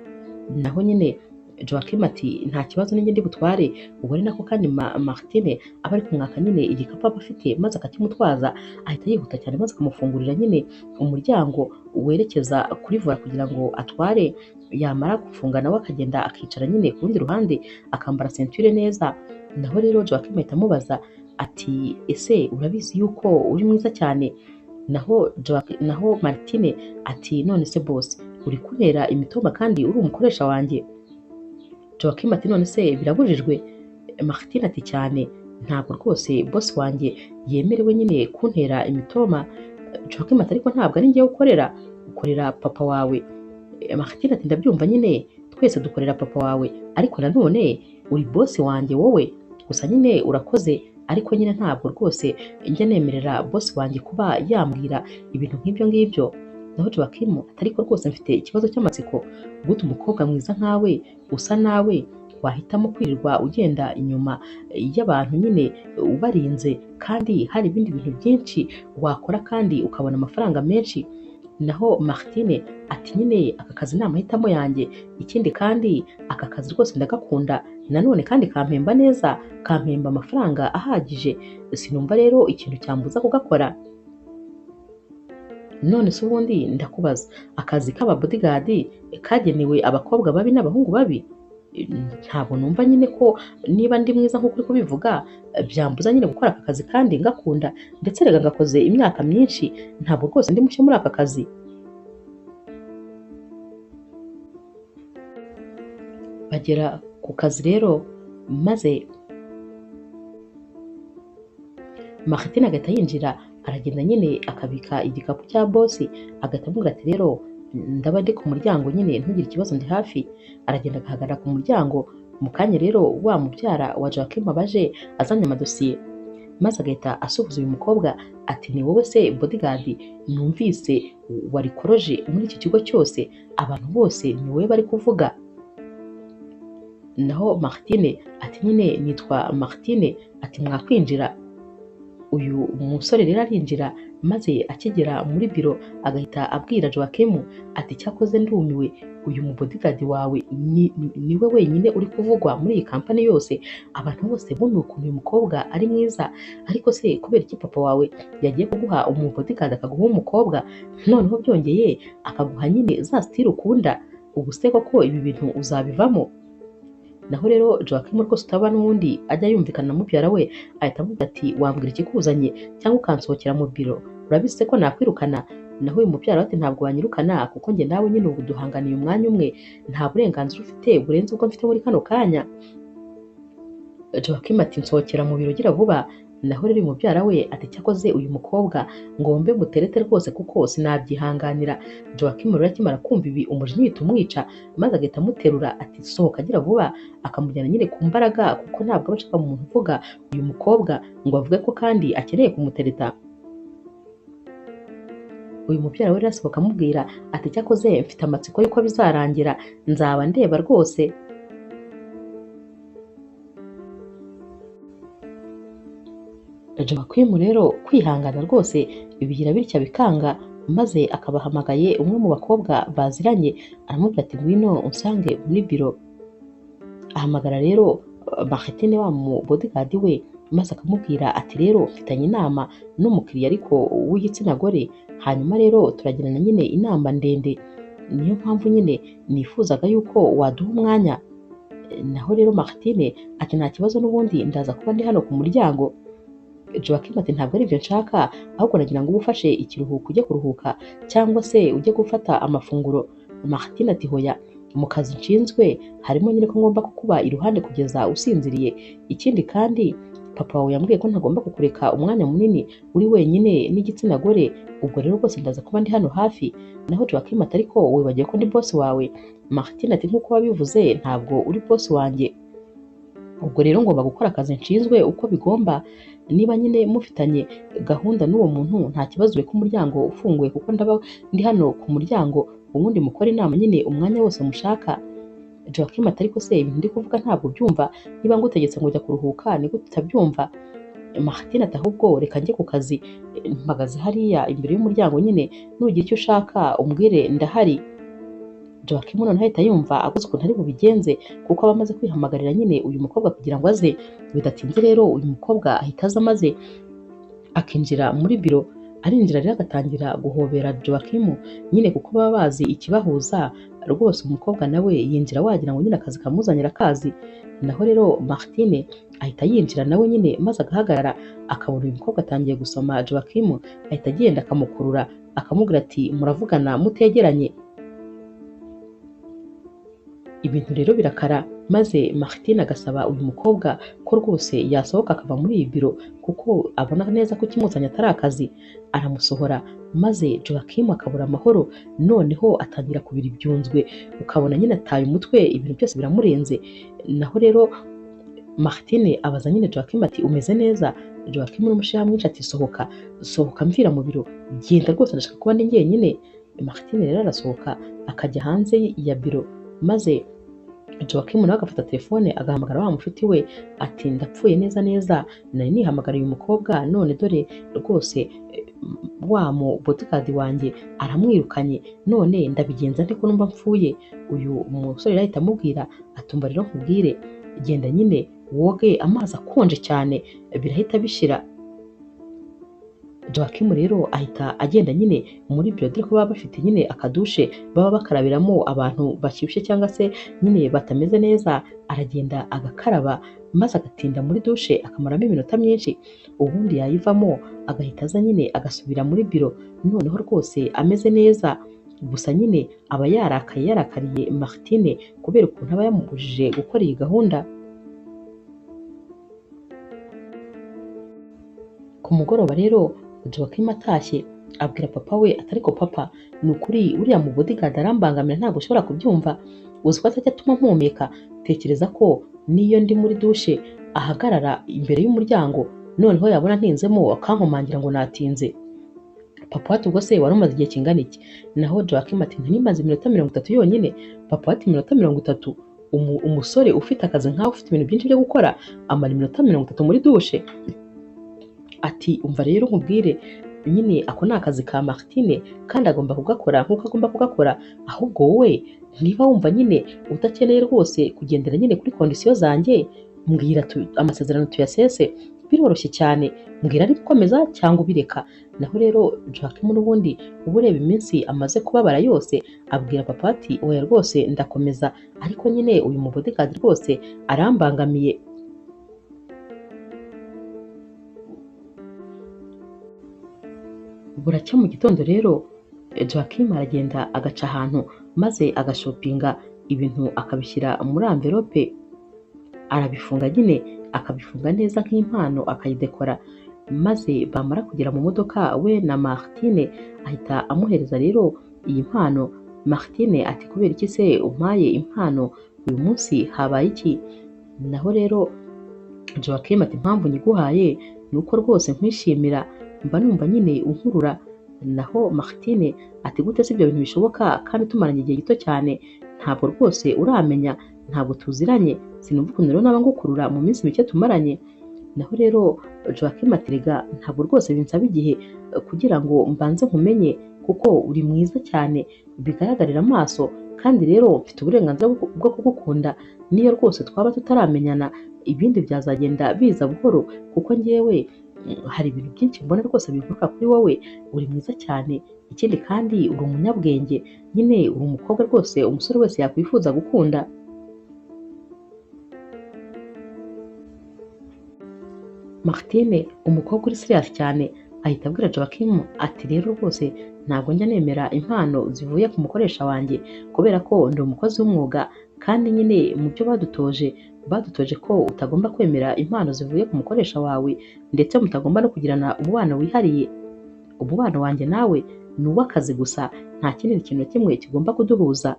[SPEAKER 1] Naho nyine Joachim ati nta kibazo ninjye ndi butware. Ubwo ari nako kandi Martine aba ari kumwaka nyine igikapu aba afite maze akakimutwaza, ahita yihuta cyane maze akamufungurira nyine umuryango werekeza kuri vola kugira ngo atware. Yamara gufunga nawe akagenda akicara nyine ku rundi ruhande akambara ceinture neza. Naho rero Joachim ahita amubaza ati ese urabizi yuko uri mwiza cyane? Naho Martine ati none se boss uri kuntera imitoma kandi uri umukoresha wanjye? Joachim ati none se birabujijwe? Martine ati cyane, ntabwo rwose boss wanjye yemerewe nyine kuntera imitoma. Joachim ati ariko ntabwo ari njye ukorera, ukorera papa wawe. Martine ati ndabyumva nyine twese dukorera papa wawe, ariko nanone uri boss wanjye wowe, gusa nyine urakoze, ariko nyine ntabwo rwose njya nemerera boss wanjye kuba yambwira ibintu nk'ibyo ngibyo. Naho Joachim ati ariko rwose mfite ikibazo cy'amatsiko, gute umukobwa mwiza nkawe usa nawe wahitamo kwirirwa ugenda inyuma y'abantu nyine ubarinze kandi hari ibindi bintu byinshi wakora kandi ukabona amafaranga menshi? Naho Martine ati nyine aka kazi ni amahitamo yanjye, ikindi kandi aka kazi rwose ndagakunda, nanone kandi kampemba neza, kampemba amafaranga ahagije, sinumva rero ikintu cyambuza kugakora. None se ubundi ndakubaza, akazi k'aba bodyguard kagenewe abakobwa babi n'abahungu babi? Ntabwo numva nyine ko niba ndi mwiza nk'uko uri kubivuga byambuza nyine gukora aka kazi kandi ngakunda, ndetse rega ngakoze imyaka myinshi, ntabwo rwose ndi mushya muri aka kazi. Bagera ku kazi rero maze Martine agahita yinjira, aragenda nyine akabika igikapu cya bosi, agahita amubwira ati rero Ndaba ndi ku muryango nyine, ntugire ikibazo, ndi hafi. Aragenda agahagarara ku muryango. Mu kanya rero wa mubyara wa Joachim abaje azanye amadosiye, maze agahita asuhuza uyu mukobwa ati ni wowe se bodyguard numvise warikoroje muri iki kigo cyose, abantu bose ni wowe bari kuvuga? Naho Martine ati nyine nitwa Martine, ati mwakwinjira. Uyu musore rero arinjira, maze akigera muri biro agahita abwira Joachim ati cyakoze ndumiwe, uyu mu bodyguard wawe niwe wenyine uri kuvugwa muri iyi kampani yose, abantu bose bumiwe ukuntu uyu mukobwa ari mwiza, ariko se kubera iki papa wawe yagiye kuguha umu bodyguard akaguha umukobwa, noneho byongeye akaguha nyine za style ukunda, ubu se koko ibi bintu uzabivamo? Naho rero Joachim rwose utaba n'ubundi ajya yumvikana na mubyara we, ahita avuga ati wambwira ikikuzanye cyangwa ukansohokera mu biro, urabizi ko nakwirukana. Naho uyu mubyara we ati ntabwo wanyirukana kuko njye nawe nyine ubu duhanganiye umwanya umwe, nta burenganzira ufite burenze ubwo mfite muri kano kanya. Joachim ati nsohokera mu biro gira vuba. Naho rero uyu mubyara we ati cyakoze uyu mukobwa ngombe muterete rwose kuko sinabyihanganira. Joachim rero akimara kumva ibi umujinya uhita umwica, maze agahita amuterura ati sohoka gira vuba, akamujyana nyine ku mbaraga kuko ntabwo aba ashaka umuntu uvuga uyu mukobwa ngo avuge ko kandi akeneye kumutereta. Uyu mubyara we rero asohoka amubwira ati cyakoze mfite amatsiko y'uko bizarangira, nzaba ndeba rwose. Joachim rero kwihangana rwose bigira bitya bikanga, maze akabahamagaye umwe mu bakobwa baziranye aramubwira ati ngwino unsange muri biro. Ahamagara rero Martine wa mu bodyguard we, maze akamubwira ati rero mfitanye inama n'umukiriya ariko w'igitsina gore, hanyuma rero turagirana nyine inama ndende, niyo mpamvu nyine nifuzaga yuko waduha umwanya. Naho rero Martine ati nta kibazo n'ubundi ndaza kuba ndi hano ku muryango. Joachim ati ntabwo ari ibyo nshaka, ahubwo nagira ngo ube ufashe ikiruhuko ujye kuruhuka cyangwa se ujye gufata amafunguro. Martine ati hoya, mu kazi nshinzwe harimo nyine ko ngomba kukuba iruhande kugeza usinziriye, ikindi kandi papa wawe yambwiye ko ntagomba kukureka umwanya munini uri wenyine n'igitsina gore, ubwo rero rwose ndaza kuba ndi hano hafi. Naho Joachim ati ariko wibagiwe ko ndi boss wawe. Martine ati nk'uko wabivuze ntabwo uri boss wanjye, ubwo rero ngomba gukora akazi nshinzwe uko bigomba, niba nyine mufitanye gahunda n'uwo muntu nta kibazo ureke umuryango ufunguye kuko ndaba ndi hano ku muryango, ubundi mukore inama nyine umwanya wose mushaka. Joachim ati ariko se ibintu ndi kuvuga ntabwo ubyumva, niba ngutegetse ngo ujya kuruhuka ni gute utabyumva? Martine ati ahubwo reka njye ku kazi, mpagaze hariya imbere y'umuryango nyine, nugira icyo ushaka umbwire ndahari. Joachim noneho ahita yumva abuze ukuntu ari bubigenze kuko aba amaze kwihamagarira nyine uyu mukobwa kugira ngo aze. Bidatinze rero uyu mukobwa ahita aza maze akinjira muri biro, arinjira rero agatangira guhobera Joachim nyine kuko baba bazi ikibahuza rwose. Umukobwa nawe yinjira wagira ngo nyine akazi kamuzanira akazi. Naho rero Martine ahita yinjira nawe nyine maze agahagarara, akabona uyu mukobwa atangiye gusoma Joachim, ahita agenda akamukurura akamubwira ati muravugana mutegeranye. Ibintu rero birakara, maze Martine agasaba uyu mukobwa ko rwose yasohoka akava muri iyi biro kuko abona neza ko ikimuzanye atari akazi. Aramusohora maze Joachim akabura amahoro, noneho atangira kubira ibyunzwe, ukabona nyine ataye umutwe, ibintu byose biramurenze. Naho rero Martine abaza nyine Joachim ati umeze neza? Joachim n'umushiha mwinshi ati sohoka, sohoka mvira mu biro, genda rwose ndashaka kuba ndi njyenyine. Martine rero arasohoka akajya hanze ya biro, maze Joachim nawe agafata telefone agahamagara wa mushuti we ati ndapfuye neza neza, nari nihamagara uyu mukobwa none dore rwose wa mu bodyguard wanjye aramwirukanye, none ndabigenza nte ko numva mpfuye? Uyu musore rero ahita amubwira atumva rero nkubwire, genda nyine woge amazi akonje cyane birahita bishira. Joachim rero ahita agenda nyine muri biro, dore ko baba bafite nyine akadushe baba bakarabiramo abantu bashyushye cyangwa se nyine batameze neza, aragenda agakaraba maze agatinda muri dushe akamaramo iminota myinshi, ubundi yayivamo agahita aza nyine agasubira muri biro, noneho rwose ameze neza. Gusa nyine aba yarakaye, yarakariye Martine kubera ukuntu aba yamubujije gukora iyi gahunda. Ku mugoroba rero Joachim atashye Abwira papa we ati ariko papa, ni ukuri uriya mu bodyguard arambangamira, ntabwo ushobora kubyumva, uzi ko atajya atuma mpumeka, tekereza ko niyo ndi muri dushe ahagarara imbere y'umuryango, noneho yabona ntinzemo akankomangira ngo natinze. Papa ati ubwo se wari umaze igihe kingana iki? Naho Joachim ati ntimaze iminota 30 yonyine. Papa ati iminota 30? Umusore ufite akazi nkawe ufite ibintu byinshi byo gukora amara iminota 30 muri dushe? Ati umva rero nkubwire nyine, ako ni akazi ka Martine kandi agomba kugakora nk'uko agomba kugakora, ahubwo wowe niba wumva nyine udakeneye rwose kugendera nyine kuri kondisiyo zanjye, mbwira amasezerano tuyasese, biroroshye cyane, mbwira ari gukomeza cyangwa ubireka. Naho rero Joachim n'ubundi uba ureba iminsi amaze kubabara yose, abwira papa ati oya rwose ndakomeza, ariko nyine uyu mu bodyguard rwose arambangamiye. Buracya mu gitondo rero Joachim aragenda agaca ahantu maze agashopinga ibintu akabishyira muri envelope, arabifunga nyine akabifunga neza nk'impano akayidekora, maze bamara kugera mu modoka we na Martine ahita amuhereza rero iyi mpano. Martine ati kubera iki se umpaye impano uyu munsi, habaye iki? Naho rero Joachim ati impamvu nyiguhaye ni uko rwose nkwishimira, mba numva nyine unkurura. Naho Martine ati gute se ibyo bintu bishoboka kandi tumaranye igihe gito cyane, ntabwo rwose uramenya, ntabwo tuziranye, sinumva ukuntu rero naba ngukurura mu minsi mike tumaranye. Naho rero Joachim ati rega ntabwo rwose binsaba igihe kugira ngo mbanze nkumenye, kuko uri mwiza cyane bigaragarira amaso, kandi rero mfite uburenganzira bwo kugukunda, niyo rwose twaba tutaramenyana ibindi byazagenda biza buhoro, kuko njyewe hari ibintu byinshi mbona rwose biguruka kuri wowe, uri mwiza cyane, ikindi kandi uri umunyabwenge, nyine uri umukobwa rwose umusore wese yakwifuza gukunda. Martine umukobwa uri serious cyane ahita abwira Joachim ati rero rwose ntabwo njya nemera impano zivuye ku mukoresha wanjye, kubera ko ndi umukozi w'umwuga, kandi nyine mu byo badutoje ko utagomba kwemera impano zivuye ku mukoresha wawe, ndetse mutagomba no kugirana umubano wihariye. Umubano wanjye nawe ni uw'akazi gusa, nta kindi kintu na kimwe kigomba kuduhuza.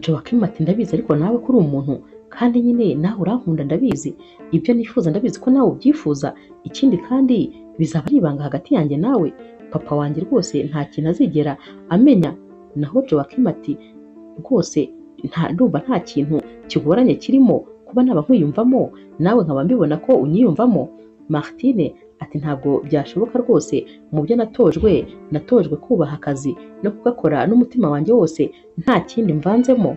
[SPEAKER 1] Joachim ati ndabizi ariko nawe ko uri umuntu, kandi nyine nawe urankunda ndabizi, ibyo nifuza ndabizi ko nawe ubyifuza, ikindi kandi bizaba ari ibanga hagati yanjye nawe, papa wanjye rwose nta kintu azigera amenya. Naho Joachim ati rwose ndumva nta kintu kigoranye kirimo kuba naba nkwiyumvamo, nawe nkaba mbibona ko unyiyumvamo. Martine ati ntabwo byashoboka rwose, mu byo natojwe kubaha akazi no kugakora n'umutima wanjye wose, nta kindi mvanzemo.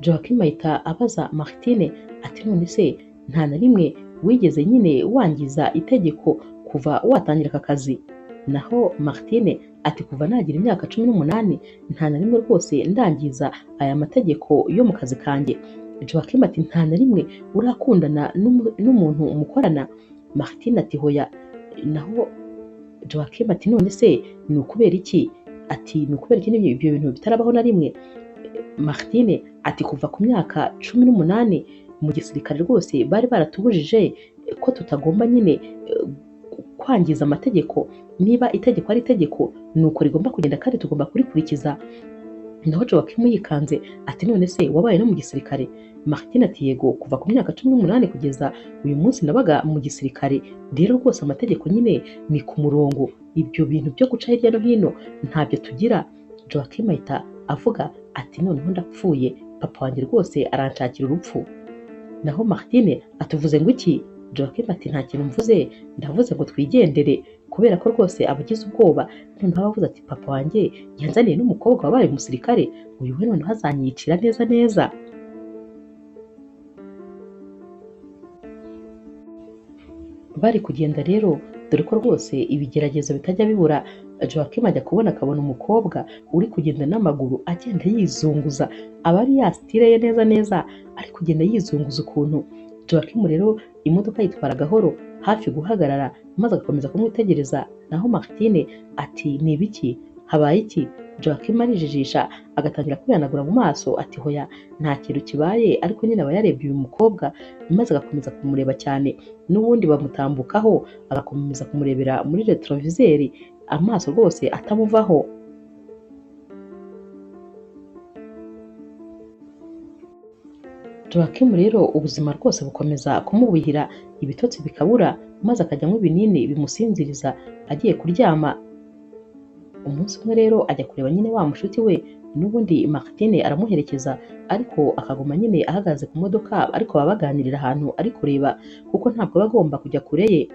[SPEAKER 1] Joachim ahita abaza Martine ati none se nta na rimwe wigeze nyine wangiza itegeko kuva watangira aka kazi? Naho Martine ati kuva nagira imyaka 18 nta na rimwe rwose ndangiza aya mategeko yo mu kazi kanjye. Joachim ati nta na rimwe urakundana n'umuntu mukorana? Martine ati hoya. Naho Joachim ati none se ni ukubera iki? Ati ni ukubera iki ibyo bintu bitarabaho na rimwe? Martine ati kuva ku myaka 18 mu gisirikare rwose bari baratubujije ko tutagomba nyine kwangiza amategeko, niba itegeko ari itegeko nuko rigomba kugenda kandi tugomba kurikurikiza. Naho Joachim yikanze ati none se wabaye no mu gisirikare? Martine ati yego, kuva ku myaka 18 kugeza uyu munsi nabaga mu gisirikare, rero rwose amategeko nyine ni ku murongo, ibyo bintu byo guca hirya no hino ntabyo tugira. Joachim ahita avuga ati noneho ndapfuye, papa wanjye rwose aranshakira urupfu. Naho Martine atuvuze ngo iki? Joachim ati nta kintu mvuze, ndavuze ngo twigendere, kubera ko rwose abagize ubwoba. Noneho abavuze ati papa wanjye yanzaniye n'umukobwa wabaye umusirikare, uyu we noneho azanyicira neza neza. Bari kugenda rero, dore ko rwose ibigeragezo bitajya bibura. Joachim ajya kubona akabona umukobwa uri kugenda n'amaguru agenda yizunguza, aba ari ya style ye neza neza, ari kugenda yizunguza ukuntu. Joachim rero imodoka yitwara gahoro hafi guhagarara, maze agakomeza kumwitegereza. Naho Martine ati ni ibiki, habaye iki? Joachim arijijisha agatangira kwihanagura mu maso ati hoya nta kintu kibaye, ariko nyine aba yarebye uyu mukobwa maze agakomeza kumureba cyane, n'ubundi bamutambukaho agakomeza kumurebera muri retroviseur amaso rwose atamuvaho. Joachim rero ubuzima rwose bukomeza kumubihira, ibitotsi bikabura maze akajya anywa ibinini bimusinziriza agiye kuryama. Umunsi umwe rero ajya kureba nyine wa mushuti we, n'ubundi Martine aramuherekeza ariko akaguma nyine ahagaze ku modoka, ariko baba baganirira ahantu ari kureba kuko ntabwo aba agomba kujya kure ye.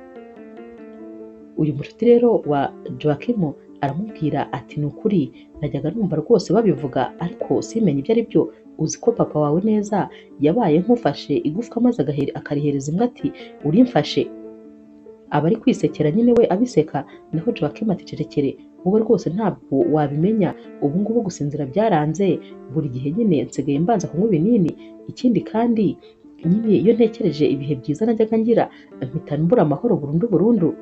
[SPEAKER 1] Uyu mushuti rero wa Joachim aramubwira ati ni ukuri najyaga numva rwose babivuga ariko simenye ibyo ari byo, uzi ko papa wawe neza yabaye nk'ufashe igufwa maze akarihereza imbwa ati urimfashe. Aba ari kwisekera nyine we abiseka, naho Joachim ati cerekere wowe rwose ntabwo wabimenya, ubu ngubu gusinzira byaranze, buri gihe nyine nsigaye mbanza kunywa ibinini, ikindi kandi nyine iyo ntekereje ibihe byiza najyaga ngira mpita mbura amahoro burundu burundu.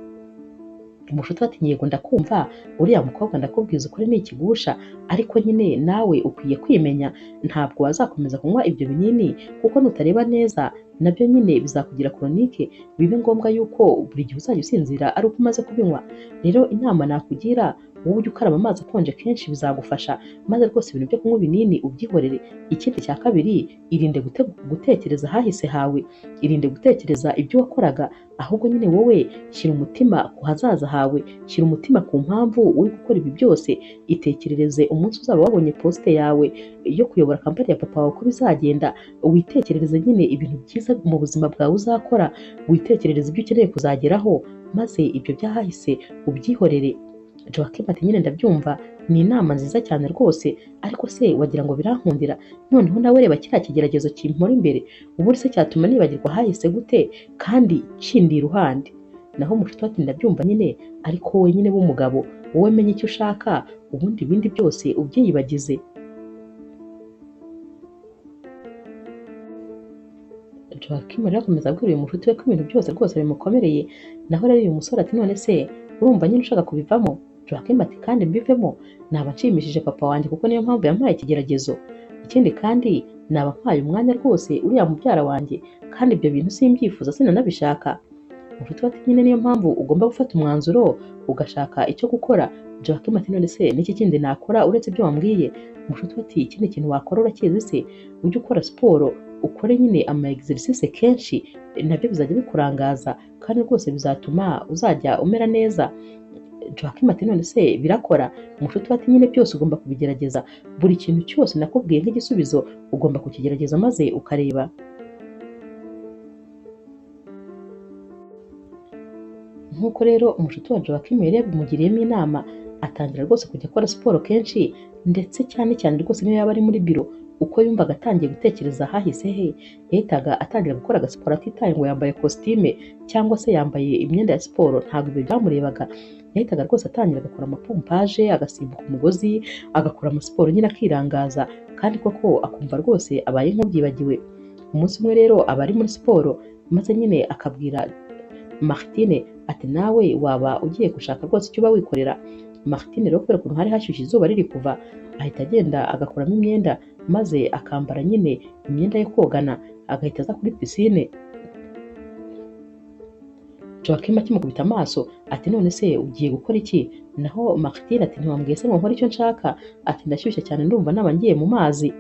[SPEAKER 1] Umushuti ati yego ndakumva, uriya mukobwa ndakubwiza ukuri ni ikigusha, ariko nyine nawe ukwiye kwimenya, ntabwo wazakomeza kunywa ibyo binini kuko nutareba neza nabyo nyine bizakugira koronike, bibe ngombwa yuko buri gihe uzajya usinzira ari uko umaze kubinywa. Rero inama nakugira wowe ujye ukaraba amazi akonje kenshi bizagufasha, maze rwose ibintu byo kunywa ibinini ubyihorere. Ikindi cya kabiri, irinde gutekereza ahahise hawe, irinde gutekereza ibyo wakoraga, ahubwo nyine wowe shyira umutima ku hazaza hawe, shyira umutima ku mpamvu uri gukora ibi byose, itekerereze umunsi uzaba wabonye posite yawe yo kuyobora kampani ya papa wawe uko bizagenda, witekerereze nyine ibintu byiza mu buzima bwawe uzakora, witekerereze ibyo ukeneye kuzageraho, maze ibyo byahahise ubyihorere. Joachim ati nyine ndabyumva, ni inama nziza cyane rwose, ariko se wagira ngo birankundira, noneho nawe reba kiriya kigeragezo kimpora imbere, ubu se cyatuma nibagirwa hahise gute kandi kindi iruhande. Naho umushuti ati ndabyumva nyine, ariko wowe nyine w'umugabo wowe menye icyo ushaka, ubundi ibindi byose ubyiyibagize. Joachim rero akomeza abwira uyu mushuti we ko ibintu byose rwose bimukomereye, naho rero uyu musore ati none se urumva nyine ushaka kubivamo? Joachim ati kandi mbivemo naba nshimishije papa wanjye kuko niyo mpamvu yampaye ikigeragezo, ikindi kandi naba mpaye umwanya rwose uriya mubyara wanjye, kandi ibyo bintu simbyifuza sinanabishaka. Umushuti we ati nyine niyo mpamvu ugomba gufata umwanzuro ugashaka icyo gukora. Joachim ati none se n'iki kindi nakora uretse ibyo wambwiye? Umushuti we ati ikindi kintu wakora urakizi se, ujye ukora siporo, ukore nyine ama exercice kenshi, nabyo bizajya bikurangaza kandi rwose bizatuma uzajya umera neza. Joachim ati none se birakora? Umushuti we ati nyine byose ugomba kubigerageza, buri kintu cyose nakubwiye nk'igisubizo ugomba kukigerageza maze ukareba. Nk'uko rero umushuti wa Joachim yari yabimugiriyemo inama, atangira rwose kujya akora siporo kenshi, ndetse cyane cyane rwose niyo yaba ari muri biro, uko yumvaga atangiye gutekereza ahahise he, yahitaga atangira gukora agasiporo atitaye ngo yambaye kositime cyangwa se yambaye imyenda ya siporo, ntabwo ibyo byamurebaga. Yahitaga rwose atangira agakora amapompaje, agasimbuka umugozi, agakora amasiporo nyine akirangaza, kandi koko akumva rwose abaye nk'ubyibagiwe. Umunsi umwe rero aba ari muri siporo, maze nyine akabwira Martine ati nawe waba ugiye gushaka rwose icyo uba wikorera. Martine rero kubera ukuntu hari hashyushye izuba riri kuva, ahita agenda agakuramo imyenda maze akambara nyine imyenda yo kogana, agahita aza kuri pisine. Joachim akimukubita amaso ati none se ugiye gukora iki? Naho Martine ati ntiwambwiye se ngo nkore icyo nshaka, ati ndashyushye cyane ndumva naba ngiye mu mazi.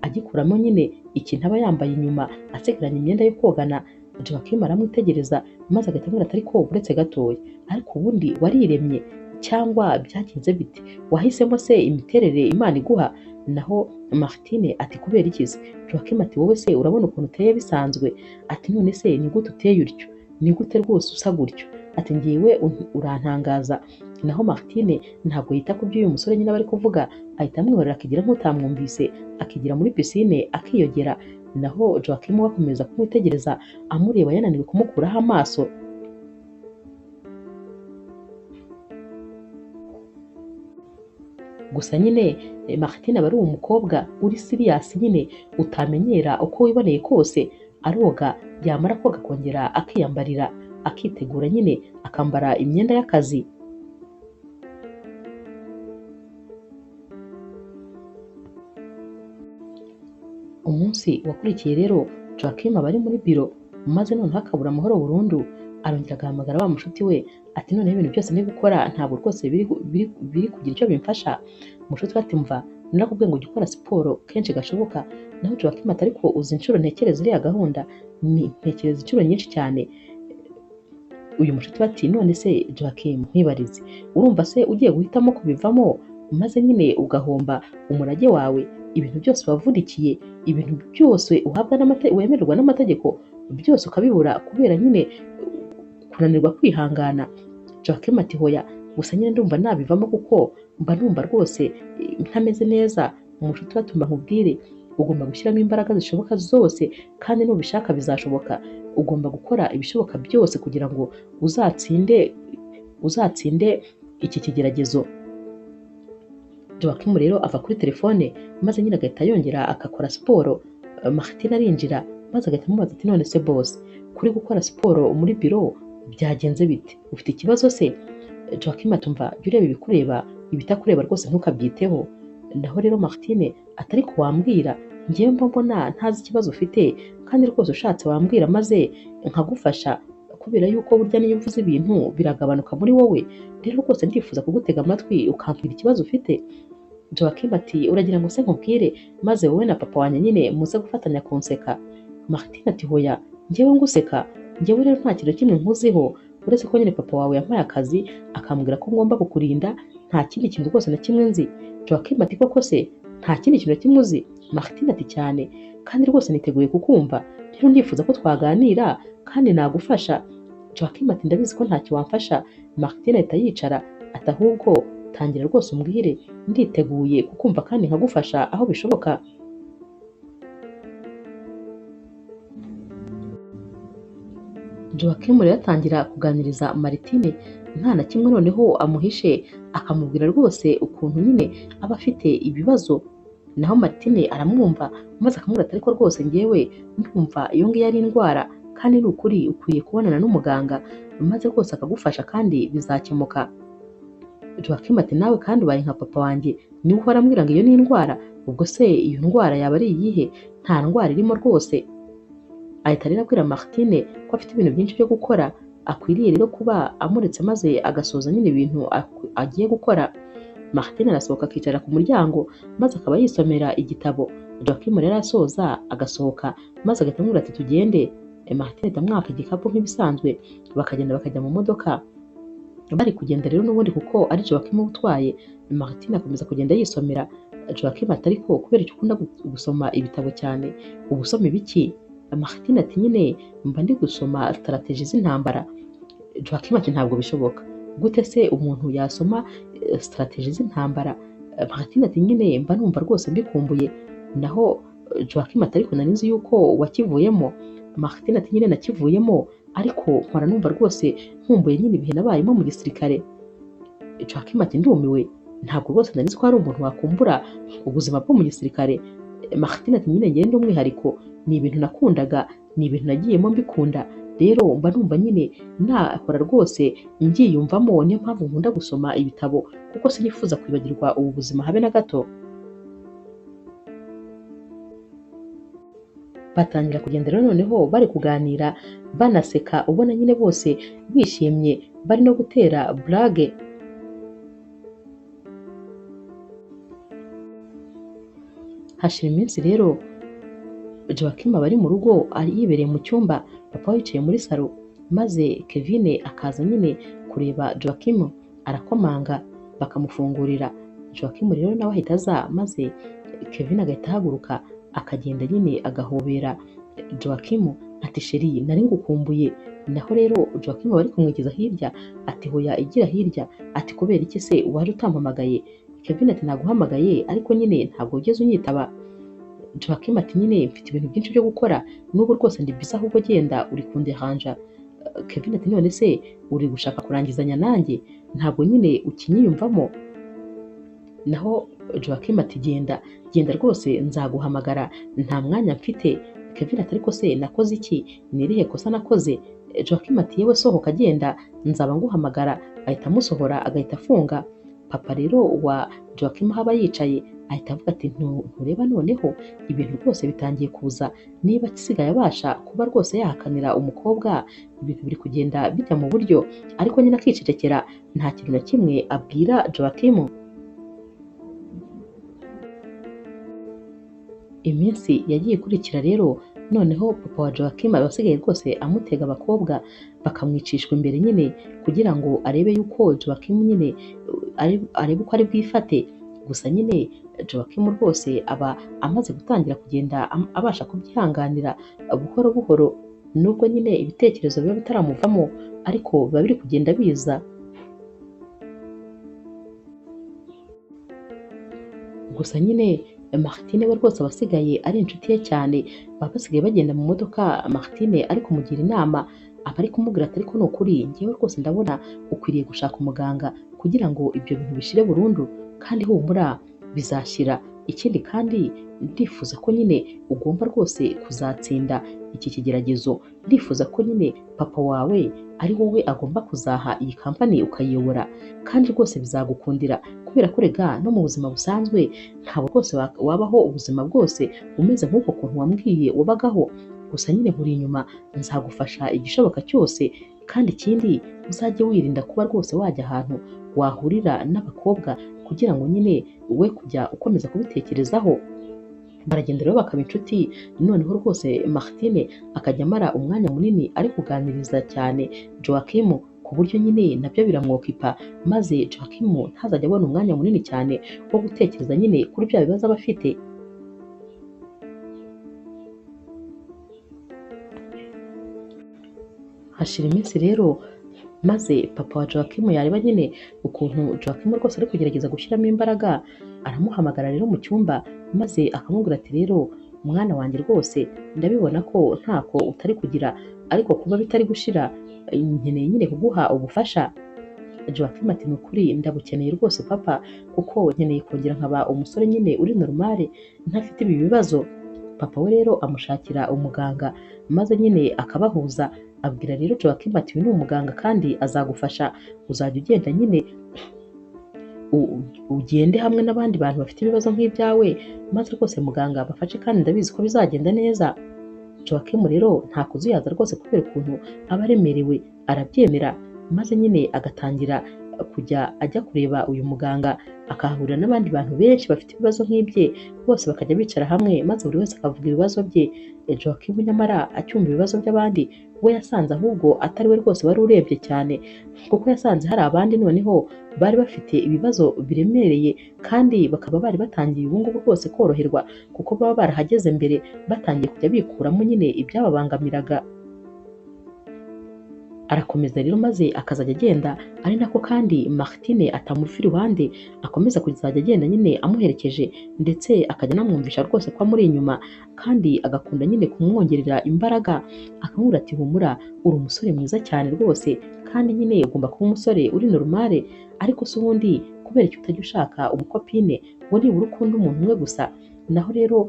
[SPEAKER 1] Agikuramo nyine ikintu aba yambaye inyuma asigaranye imyenda yo kogana. Joachim aramwitegereza maze agahita amubwira ati ariko uretse gatoya, ariko ubundi wariremye cyangwa byagenze bite? Wahisemo se imiterere Imana iguha? Naho Martine ati kubera iki se? Joachim ati wowe se urabona ukuntu uteye bisanzwe? Ati none se ni gute uteye utyo? Ni gute rwose usa gutyo? Ati ngiwe urantangaza. Naho Martine ntabwo yita ku byo uyu musore nyine aba ari kuvuga, ahita amwihorera akigira nk'utamwumvise, akigira muri pisine akiyogera. Naho Joachim we akomeza kumwitegereza amureba yananiwe kumukuraho amaso. Gusa nyine Martine aba ari umukobwa uri serious nyine utamenyera uko wiboneye kose, aroga yamara koga akongera akiyambarira, akitegura nyine akambara imyenda y'akazi. Umunsi wakurikiye rero Joachim aba ari muri biro, maze noneho akabura amahoro burundu. Arongera agahamagara wa mushuti we ati noneho ibintu byose ndi gukora ntabwo rwose biri kugira icyo bimfasha. Mushuti we ati mva narakubwiye ngo ujye ukora siporo kenshi gashoboka. Naho Joachim ati ariko uzi inshuro ntekereza iriya gahunda, ni ntekereza inshuro nyinshi cyane. Uyu mushuti we ati none se Joachim nkwibarize, urumva se ugiye guhitamo kubivamo maze nyine ugahomba umurage wawe, ibintu byose wavunikiye, ibintu byose uhabwa wemererwa n'amategeko byose ukabibura kubera nyine kunanirwa kwihangana. Joachim ati hoya, gusa nyine ndumva nabivamo kuko mba numva rwose ntameze neza. Umushuti we ati mba nkubwire, ugomba gushyiramo imbaraga zishoboka zose kandi nubishaka bizashoboka. Ugomba gukora ibishoboka byose kugira ngo uzatsinde iki kigeragezo. Joachim rero ava kuri telefone maze nyine agahita yongera agakora siporo. Martin arinjira maze agahita amubaza ati none se boss, kuri gukora siporo muri biro byagenze bite? Ufite ikibazo se? Joachim ati umva jya ureba ibikureba, ibitakureba rwose ntukabyiteho. Naho rero Martine atari kuwambwira, njyewe mba mbona ntazi ikibazo ufite kandi rwose ushatse wambwira maze nkagufasha, kubera yuko burya niyo uvuze ibintu biragabanuka muri wowe. Rero rwose ndifuza kugutega amatwi ukambwira ikibazo ufite. Joachim ati uragira ngo se nkubwire maze wowe na papa wanjye nyine muze gufatanya kunseka? Martine ati hoya, njyewe nguseka, njyewe rero nta kintu kimwe nkuziho uretse ko nyine papa wawe yampaye akazi akambwira ko ngomba kukurinda, nta kindi kintu rwose na kimwe nzi. Joachim ati koko se nta kindi kintu na kimwe uzi? Martine ati cyane, kandi rwose niteguye kukumva, rero ndifuza ko twaganira kandi nagufasha. Joachim ati ndabizi ko ntacyo wamfasha. Martine ahita yicara ati ahubwo tangira rwose umbwire, nditeguye kukumva kandi nkagufasha aho bishoboka. Joachim rero atangira kuganiriza Martine nta na kimwe noneho amuhishe, akamubwira rwose ukuntu nyine aba afite ibibazo. Naho Martine aramwumva maze akamubwira ati ariko rwose njyewe ndumva iyo ngiyo ari indwara kandi ni ukuri ukwiye kubonana n'umuganga maze rwose akagufasha kandi bizakemuka. Joachim ati nawe kandi ubaye nka papa wanjye, niwe uhora ambwira ngo iyo ni indwara, ubwo se iyo ndwara yaba ari iyihe? Nta ndwara irimo rwose. Ahita rero abwira Martine ko afite ibintu byinshi byo gukora, akwiriye rero kuba amuretse maze agasoza nyine ibintu agiye gukora. Martine arasohoka akicara ku muryango maze akaba yisomera igitabo. Joachim rero asoza agasohoka maze agahita amubwira ati tugende. Martine ahita amwaka igikapu nk'ibisanzwe, bakagenda bakajya mu modoka. Bari kugenda rero n'ubundi kuko ari Joachim uba utwaye, Martine akomeza kugenda yisomera. Joachim ati ariko kubera icyo ukunda gusoma ibitabo cyane, uba usoma ibiki? Martine ati nyine mba ndi gusoma strategy z'intambara. Joachim ati ntabwo bishoboka, gute se umuntu yasoma strategy z'intambara? Martine ati nyine mba numva rwose mbikumbuye. Naho Joachim ati ariko nari nzi yuko wakivuyemo. Martine ati nyine nakivuyemo ariko mpora numva rwose nkumbuye nyine ibihe nabayemo mu gisirikare. Joachim ati ndumiwe, ntabwo rwose nari nzi ko hari umuntu wakumbura ubuzima bwo mu gisirikare. Martine ati nyine ngende umwihariko, ni ibintu nakundaga, ni ibintu nagiyemo mbikunda, rero mba numva nyine nahora rwose mbyiyumvamo, niyo mpamvu nkunda gusoma ibitabo kuko sinifuza kwibagirwa ubu buzima habe na gato. Batangira kugenda rero noneho bari kuganira banaseka, ubona nyine bose bishimye bari no gutera blague. Hashira iminsi rero Joachim aba ari mu rugo yibereye mu cyumba, papa we yicaye muri salo, maze Kevin akaza nyine kureba Joachim, arakomanga bakamufungurira. Joachim rero nawe ahita aza maze Kevin agahita ahaguruka akagenda nyine agahobera Joachim ati sheri nari ngukumbuye. Naho rero Joachim bari kumwigiza hirya ati hoya igira hirya, ati kubera iki se waje utampamagaye? Kevin ati naguhamagaye ariko nyine ntabwo ugeze unyitaba. Joachim ati nyine mfite ibintu byinshi byo gukora n'ubu rwose ndi busy, ahubwo genda uri kunderanja. Kevin ati none se uri gushaka kurangizanya nanjye, ntabwo nyine ukinyiyumvamo? Naho Joachim ati genda genda rwose nzaguhamagara nta mwanya mfite. Kevin ati ariko se nakoze iki? Ni irihe kosa nakoze? Joachim ati yewe sohoka genda nzaba nguhamagara. Ahita amusohora agahita afunga. Papa rero wa Joachim aho aba yicaye Ahita avuga ati ntureba noneho ibintu rwose bitangiye kuza, niba asigaye abasha kuba rwose yahakanira umukobwa, ibintu biri kugenda bijya mu buryo. Ariko nyine akicecekera, nta kintu na kimwe abwira Joachim. Iminsi yagiye ikurikira rero, noneho papa wa Joachim aba asigaye rwose amutega abakobwa bakamwicishwa imbere nyine, kugira ngo arebe yuko Joachim nyine arebe uko ari bwifate. Gusa nyine Joachim rwose aba amaze gutangira kugenda abasha kubyihanganira buhoro buhoro, nubwo nyine ibitekerezo biba bitaramuvamo, ariko biba biri kugenda biza. Gusa nyine Martine we rwose aba asigaye ari inshuti ye cyane, baba basigaye bagenda mu modoka Martine ari kumugira inama, aba ari kumubwira ati ariko ni ukuri njyewe rwose ndabona ukwiriye gushaka umuganga kugira ngo ibyo bintu bishire burundu, kandi humura bizashira. Ikindi kandi ndifuza ko nyine ugomba rwose kuzatsinda iki kigeragezo, ndifuza ko nyine papa wawe ari wowe agomba kuzaha iyi kampani ukayiyobora, kandi rwose bizagukundira kubera ko rega no mu buzima busanzwe ntabwo rwose wabaho ubuzima bwose umeze nk'uko kuntu wambwiye wabagaho. Gusa nyine nkuri inyuma, nzagufasha igishoboka cyose, kandi ikindi uzajye wirinda kuba rwose wajya ahantu wahurira n'abakobwa kugira ngo nyine we kujya ukomeza kubitekerezaho. Baragenda rero bakaba inshuti, noneho rwose Martine akajya amara umwanya munini ari kuganiriza cyane Joachim, ku buryo nyine nabyo biramwokipa, maze Joachim ntazajya abona umwanya munini cyane wo gutekereza nyine kuri bya bibazo aba afite. Hashira iminsi rero, maze papa wa Joachim yareba nyine ukuntu Joachim rwose ari kugerageza gushyiramo imbaraga, aramuhamagara rero mu cyumba, maze akamubwira ati rero mwana wanjye rwose ndabibona ko ntako utari kugira, ariko kuba bitari gushira nkeneye nyine kuguha ubufasha. Joachim ati ni ukuri ndabukeneye rwose papa, kuko nkeneye kongera nkaba umusore nyine uri normale ntafite ibi bibazo. Papa we rero amushakira umuganga, maze nyine akabahuza, abwira rero Joachim ati uyu ni umuganga kandi azagufasha, uzajya ugenda nyine ugende hamwe n'abandi bantu bafite ibibazo nk'ibyawe, maze rwose muganga abafashe kandi ndabizi ko bizagenda neza. Joachim rero nta kuzuyaza rwose kubera ukuntu aba aremerewe, arabyemera, maze nyine agatangira kujya ajya kureba uyu muganga, akahahurira n'abandi bantu benshi bafite ibibazo nk'ibye, bose bakajya bicara hamwe maze buri wese akavuga ibibazo bye. Joachim nyamara acyumva ibibazo by'abandi, we yasanze ahubwo atari we rwose wari urebye cyane, kuko yasanze hari abandi noneho bari bafite ibibazo biremereye, kandi bakaba bari batangiye ubu ngubu rwose koroherwa, kuko baba barahageze mbere batangiye kujya bikuramo nyine ibyababangamiraga. Arakomeza rero maze akazajya agenda, ari nako kandi Martine atamuva iruhande, akomeza kuzajya agenda nyine amuherekeje, ndetse akajya anamwumvisha rwose ko amuri inyuma, kandi agakunda nyine kumwongerera imbaraga, akamubwira ati humura uri umusore mwiza cyane rwose, kandi nyine ugomba kuba umusore uri normale, ariko se ubundi kubera icyo utajya ushaka umukopine ngo nibura ukunde umuntu umwe gusa. Naho rero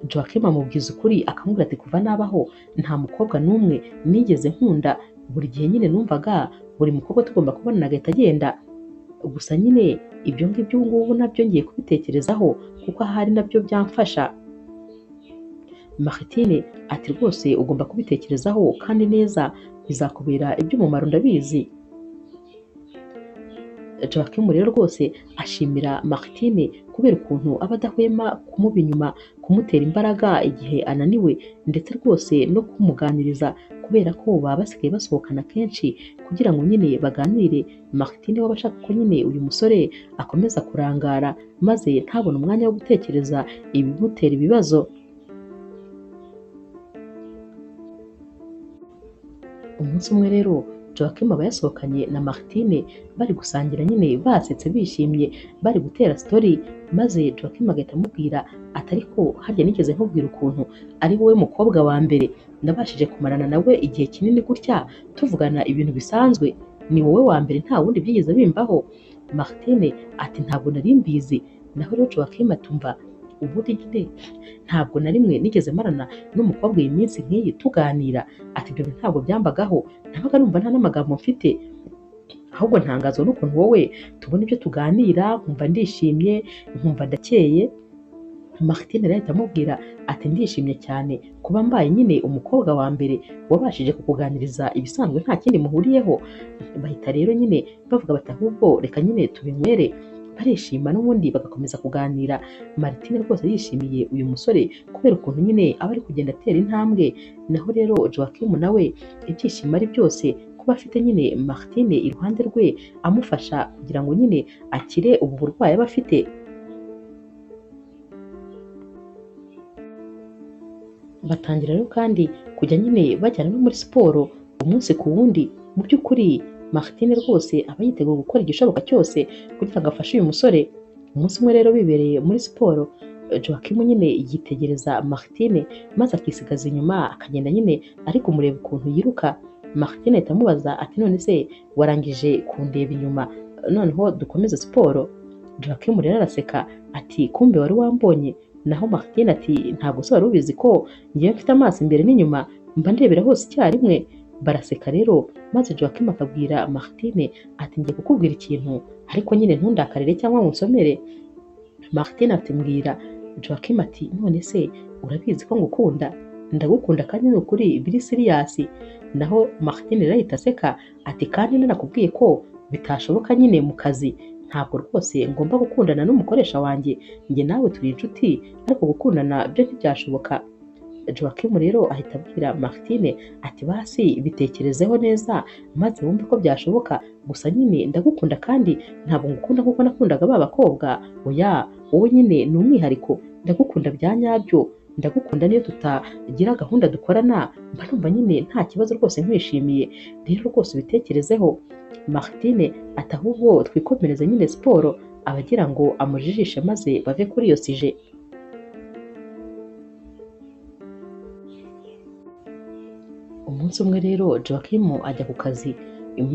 [SPEAKER 1] Joachim amubwiza ukuri, akamubwira ati kuva nabaho nta mukobwa n'umwe nigeze nkunda, buri gihe nyine numvaga buri mukobwa tugomba kubonana agahita agenda. Gusa nyine ibyo ngibyo ubu ngubu nabyo ngiye kubitekerezaho, kuko ahari nabyo byamfasha. Martine ati rwose ugomba kubitekerezaho kandi neza, bizakubera iby'umumaro ndabizi. Joachim rero rwose ashimira Martine kubera ukuntu aba adahwema kumuba inyuma, kumutera imbaraga igihe ananiwe, ndetse rwose no kumuganiriza, kubera ko baba basigaye basohokana kenshi kugira ngo nyine baganire. Martine we aba ashaka ko nyine uyu musore akomeza kurangara, maze ntabone umwanya wo gutekereza ibimutera ibibazo. Umunsi umwe rero Joachim aba yasohokanye na Martine, bari gusangira nyine basetse bishimye, bari gutera story, maze Joachim agahita amubwira ati ariko harya nigeze nkubwira ukuntu ari wowe mukobwa wa mbere nabashije kumarana nawe igihe kinini gutya tuvugana ibintu bisanzwe, ni wowe wa mbere nta wundi byigeze bimbaho. Martine ati ntabwo nari mbizi. Naho rero Joachim atumva ubundi nyine ntabwo na rimwe nigeze marana n'umukobwa iyi minsi nk'iyi tuganira, ati ibyo bintu ntabwo byambagaho, nabaga numva nta n'amagambo mfite. Ahubwo ntangazwa n'ukuntu wowe tubona ibyo tuganira nkumva ndishimye, nkumva ndakeye. Martine rero ahita amubwira ati ndishimye cyane kuba mbaye nyine umukobwa wa mbere wabashije kukuganiriza ibisanzwe nta kindi muhuriyeho. Bahita rero nyine bavuga bati ahubwo reka nyine tubinywere. Barishima n'ubundi bagakomeza kuganira. Martine rwose yishimiye uyu musore kubera ukuntu nyine aba ari kugenda atera intambwe. Naho rero Joachim nawe ibyishimo ari byose kuba afite nyine Martine iruhande rwe amufasha kugira ngo nyine akire ubu burwayi aba afite. Batangira rero kandi kujya nyine bajyana no muri siporo umunsi ku wundi. Mu by'ukuri Martine rwose aba yiteguye gukora igishoboka cyose kugira ngo afashe uyu musore. Umunsi umwe rero bibereye muri siporo, Joachim nyine yitegereza Martine maze akisigaza inyuma akagenda nyine ari kumureba ukuntu yiruka. Martine ahita amubaza ati none se warangije kundeba inyuma, noneho dukomeze siporo? Joachim rero araseka ati kumbe wari wambonye. Naho Martine ati ntabwo se wari ubizi ko ngewe mfite amaso imbere n'inyuma, mba ndebera hose icyarimwe. Baraseka rero maze Joachim akabwira Martine ati ngiye kukubwira ikintu ariko nyine ntundakarire cyangwa ngo unsomere. Martine ati mbwira. Joachim ati none se urabizi ko ngukunda, ndagukunda kandi ni ukuri biri siriyasi. Naho Martine rero ahita aseka ati kandi nanakubwiye ko bitashoboka nyine mu kazi, ntabwo rwose ngomba gukundana n'umukoresha wanjye, njye nawe turi inshuti ariko gukundana byo ntibyashoboka. Joachim rero ahita abwira Martine ati basi bitekerezeho neza maze wumve ko byashoboka, gusa nyine ndagukunda kandi ntabwo ngukunda kuko nakundaga ba bakobwa, oya wowe nyine ni umwihariko, ndagukunda bya nyabyo, ndagukunda niyo tutagira gahunda dukorana mba numva nyine nta kibazo rwose nkwishimiye, rero rwose ubitekerezeho. Martine ati ahubwo twikomereze nyine siporo, abagira ngo amujijishe maze bave kuri iyo sije. Umunsi umwe rero Joachim ajya ku kazi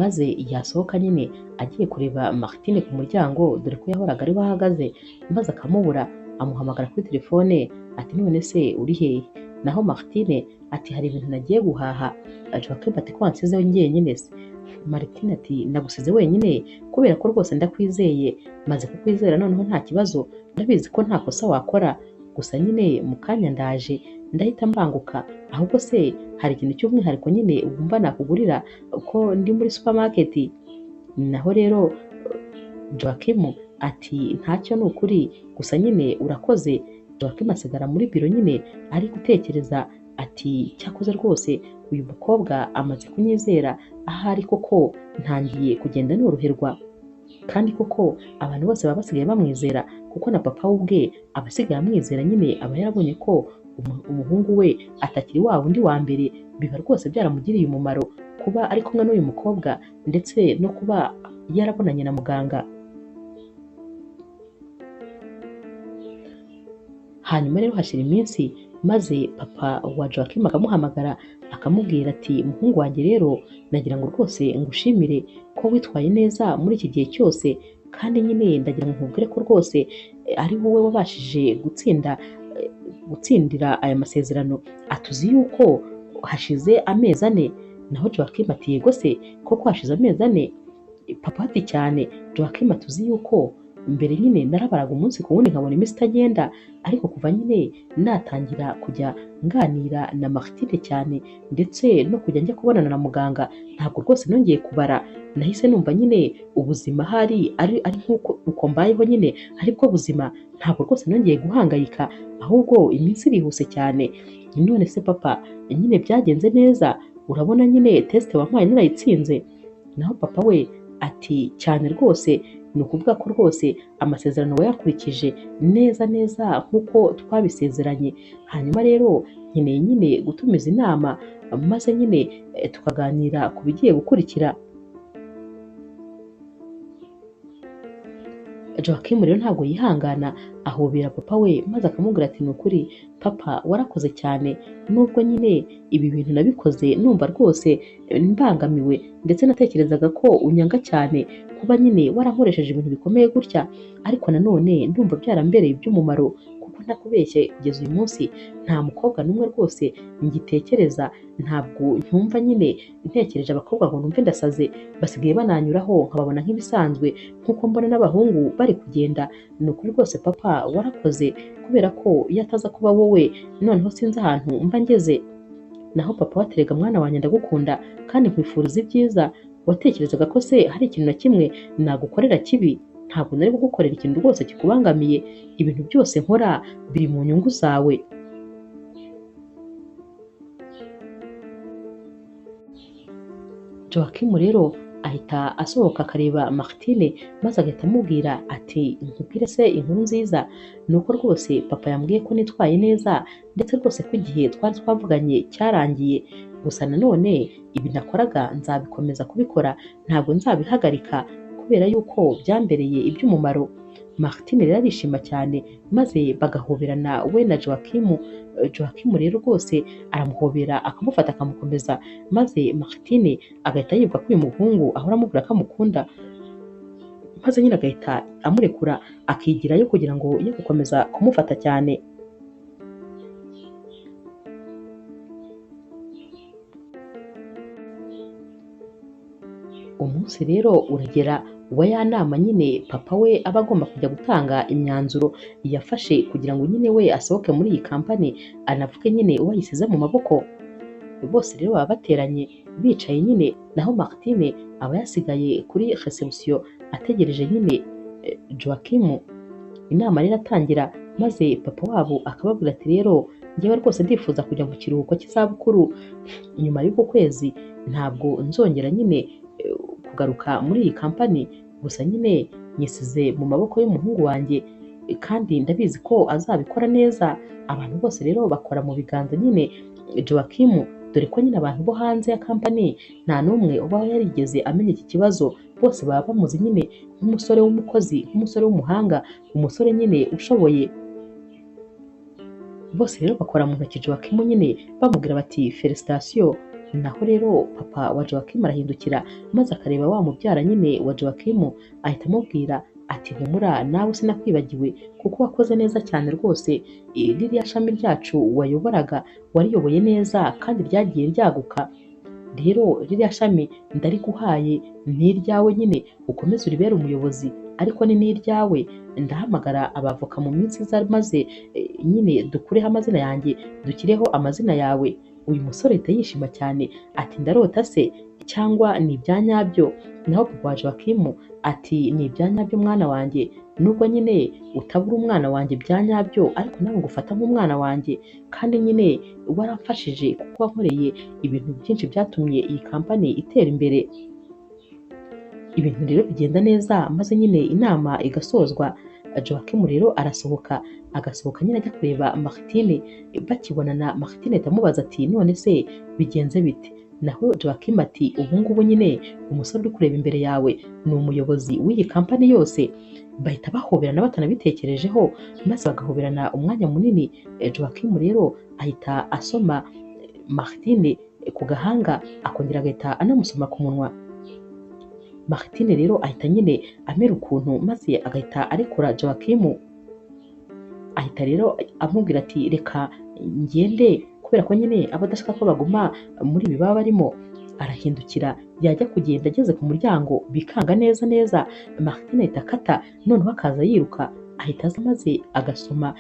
[SPEAKER 1] maze yasohoka nyine agiye kureba Martine ku muryango, dore ko yahoraga ariho ahagaze, maze akamubura. Amuhamagara kuri telefone ati none se uri hehe? Naho Martine ati hari ibintu nagiye guhaha. Joachim ati ko wansizeho njyenyine se? Martine ati nagusize wenyine kubera ko rwose ndakwizeye, maze kukwizera noneho nta kibazo, ndabizi ko nta kosa wakora, gusa nyine mu kanya ndaje ndahita mbanguka. Ahubwo se hari ikintu cy'umwihariko nyine wumva nakugurira ko ndi muri supermarket? Naho rero Joachim ati ntacyo ni ukuri, gusa nyine urakoze. Joachim asigara muri biro nyine ari gutekereza ati cyakoze rwose uyu mukobwa amaze kunyizera, ahari koko ntangiye kugenda noroherwa. Kandi koko abantu bose baba basigaye bamwizera, kuko na papa we ubwe aba asigaye amwizera nyine, aba yarabonye ko umuhungu we atakiri wa wundi wa mbere. Biba rwose byaramugiriye umumaro kuba ari kumwe n'uyu mukobwa ndetse no kuba yarabonanye na muganga. Hanyuma rero hashira iminsi maze papa wa Joachim akamuhamagara akamubwira ati muhungu wanjye rero nagira ngo rwose ngushimire ko witwaye neza muri iki gihe cyose, kandi nyine ndagira ngo nkubwire ko rwose ari wowe wabashije gutsindira aya masezerano, atuzi yuko hashize amezi 4. Naho Joachim ati yego se koko hashize amezi 4? Papa ati cyane. Joachim atuzi yuko mbere nyine narabaraga umunsi ku wundi nkabona iminsi itagenda, ariko kuva nyine natangira kujya nganira na Martine cyane ndetse no kujya njya kubonana na muganga, ntabwo rwose nongeye kubara, nahise numva nyine ubuzima hari ari nk'uko uko mbayeho nyine aribwo buzima, ntabwo rwose nongeye guhangayika, ahubwo iminsi irihuse cyane. None se papa nyine byagenze neza, urabona nyine test wampaye narayitsinze? Naho papa we ati cyane rwose, ni ukuvuga ko rwose amasezerano wayakurikije neza neza nk'uko twabisezeranye. Hanyuma rero nkeneye nyine gutumiza inama maze nyine tukaganira ku bigiye gukurikira. Joachim rero ntabwo yihangana Ahobera papa we maze akamubwira ati ni ukuri papa warakoze cyane, nubwo nyine ibi bintu nabikoze numva rwose mbangamiwe, ndetse natekerezaga ko unyanga cyane kuba nyine warankoresheje ibintu bikomeye gutya, ariko nanone ndumva byarambereye iby'umumaro kuko ntakubeshye kugeza uyu munsi nta mukobwa n'umwe rwose ngitekereza, ntabwo ncyumva nyine ntekereje abakobwa ngo numve ndasaze, basigaye bananyuraho nkababona nk'ibisanzwe nk'uko mbona n'abahungu bari kugenda. Ni ukuri rwose papa warakoze, kubera ko iyo ataza kuba wowe noneho sinzi ahantu mba ngeze. Naho papa waterega mwana wanjye ndagukunda kandi nkwifuriza ibyiza, watekerezaga ko se hari ikintu na kimwe nagukorera kibi? Ntabwo nari kugukorera ikintu rwose kikubangamiye, ibintu byose nkora biri mu nyungu zawe. Joachim rero ahita asohoka akareba Martine maze agahita amubwira ati nkubwire se inkuru nziza, ni uko rwose papa yambwiye ko nitwaye neza, ndetse rwose ko igihe twari twavuganye cyarangiye, gusa nanone ibi nakoraga nzabikomeza kubikora, ntabwo nzabihagarika kubera yuko byambereye iby'umumaro. Martine rero arishima cyane maze bagahoberana we na Joachim. Joachim rero rwose aramuhobera akamufata akamukomeza, maze Martine agahita yibuka ko uyu muhungu ahora amubwira ko amukunda, maze nyine agahita amurekura akigirayo kugira ngo ye gukomeza kumufata cyane. Umunsi rero uragera wa ya nama nyine papa we aba agomba kujya gutanga imyanzuro yafashe kugira ngo nyine we asohoke muri iyi kampani, anavuge nyine uwo ayisize mu maboko. Bose rero baba bateranye bicaye nyine, naho Martine aba yasigaye kuri reception ategereje nyine Joachim. Inama rero atangira maze papa wabo akababwira ati rero njyewe rwose ndifuza kujya mu kiruhuko cy'izabukuru, nyuma y'uko kwezi ntabwo nzongera nyine kugaruka muri iyi kampani, gusa nyine nyisize mu maboko y'umuhungu wanjye kandi ndabizi ko azabikora neza. Abantu bose rero bakora mu biganza nyine Joachim, dore ko nyine abantu bo hanze ya kampani nta n'umwe uba yarigeze amenya iki kibazo, bose baba bamuzi nyine nk'umusore w'umukozi, nk'umusore w'umuhanga, umusore nyine ushoboye. Bose rero bakora mu ntoki Joachim nyine bamubwira bati felicitation. Naho rero papa wa Joachim arahindukira maze akareba wa mubyara nyine wa Joachim, ahita amubwira ati humura nawe sinakwibagiwe kuko wakoze neza cyane rwose, ririya shami ryacu wayoboraga wariyoboye neza kandi ryagiye ryaguka, rero ririya shami ndariguhaye ni iryawe nyine ukomeze uribere umuyobozi, ariko ni n'iryawe, ndahamagara abavoka mu minsi iza maze nyine dukureho amazina yanjye dukireho amazina yawe. Uyu musore ahita yishima cyane ati ndarota se cyangwa ni ibya nyabyo? Naho papa wa Joachim ati ni ibya nyabyo mwana wanjye, nubwo nyine utabura umwana wanjye bya nyabyo, ariko nawe ngufata nk'umwana wanjye, kandi nyine waramfashije kuko wankoreye ibintu byinshi byatumye iyi kampani itera imbere. Ibintu rero bigenda neza maze nyine inama igasozwa. Joachim rero arasohoka, agasohoka nyine ajya kureba Martine. Bakibonana Martine ahita amubaza ati none se bigenze bite? Naho Joachim ati ubu ngubu nyine umusore uri kureba imbere yawe ni umuyobozi w'iyi kampani yose. Bahita bahoberana batanabitekerejeho maze bagahoberana umwanya munini. Joachim rero ahita asoma Martine ku gahanga, akongera agahita anamusoma ku munwa. Martine rero ahita nyine amera ukuntu maze agahita arekura Joachim, ahita rero amubwira ati reka ngende kubera ko nyine aba adashaka ko baguma muri ibi baba barimo. Arahindukira yajya kugenda ageze ku muryango bikanga neza neza, Martine ahita akata noneho akaza yiruka, ahita aza maze agasoma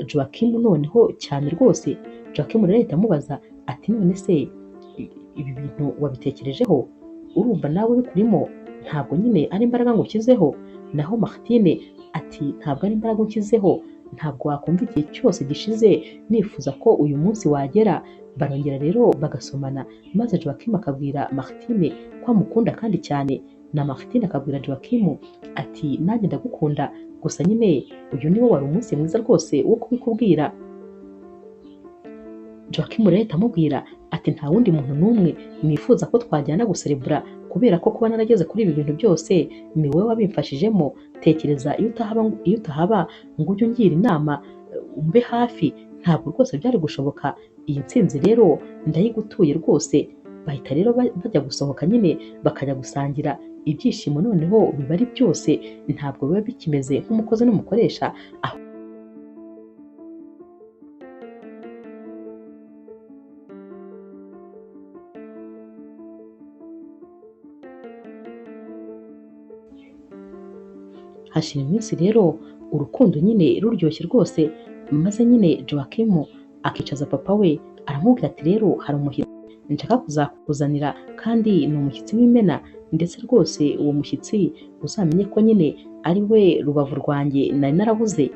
[SPEAKER 1] Joachim noneho cyane rwose. Joachim rero ahita amubaza ati none se ibi bintu wabitekerejeho? Urumva nawe bikurimo? Ntabwo nyine ari imbaraga ngo ushyizeho? Naho Martine ati ntabwo ari imbaraga unshyizeho, ntabwo wakumva igihe cyose gishize nifuza ko uyu munsi wagera. Barongera rero bagasomana maze Joachim akabwira Martine ko amukunda kandi cyane, na Martine akabwira Joachim ati nanjye ndagukunda, gusa nyine uyu niwo wari umunsi mwiza rwose wo kubikubwira. Joachim rero ahita amubwira ati nta wundi muntu n'umwe nifuza ko twajyana guserebura kubera ko kuba narageze kuri ibi bintu byose ni wowe wabimfashijemo. Tekereza iyo utahaba ngo ujye ungira inama umbe hafi, ntabwo rwose byari gushoboka. Iyi ntsinzi rero ndayigutuye rwose. Bahita rero bajya gusohoka nyine bakajya gusangira ibyishimo, noneho biba ari byose, ntabwo biba bikimeze nk'umukozi n'umukoresha. Hashira iminsi rero urukundo nyine ruryoshye rwose, maze nyine Joachim akicaza papa we aramubwira ati rero hari umushyitsi nshaka kuzakuzanira kandi ni umushyitsi w'imena, ndetse rwose uwo mushyitsi uzamenye ko nyine ari we rubavu rwanjye nari narabuze.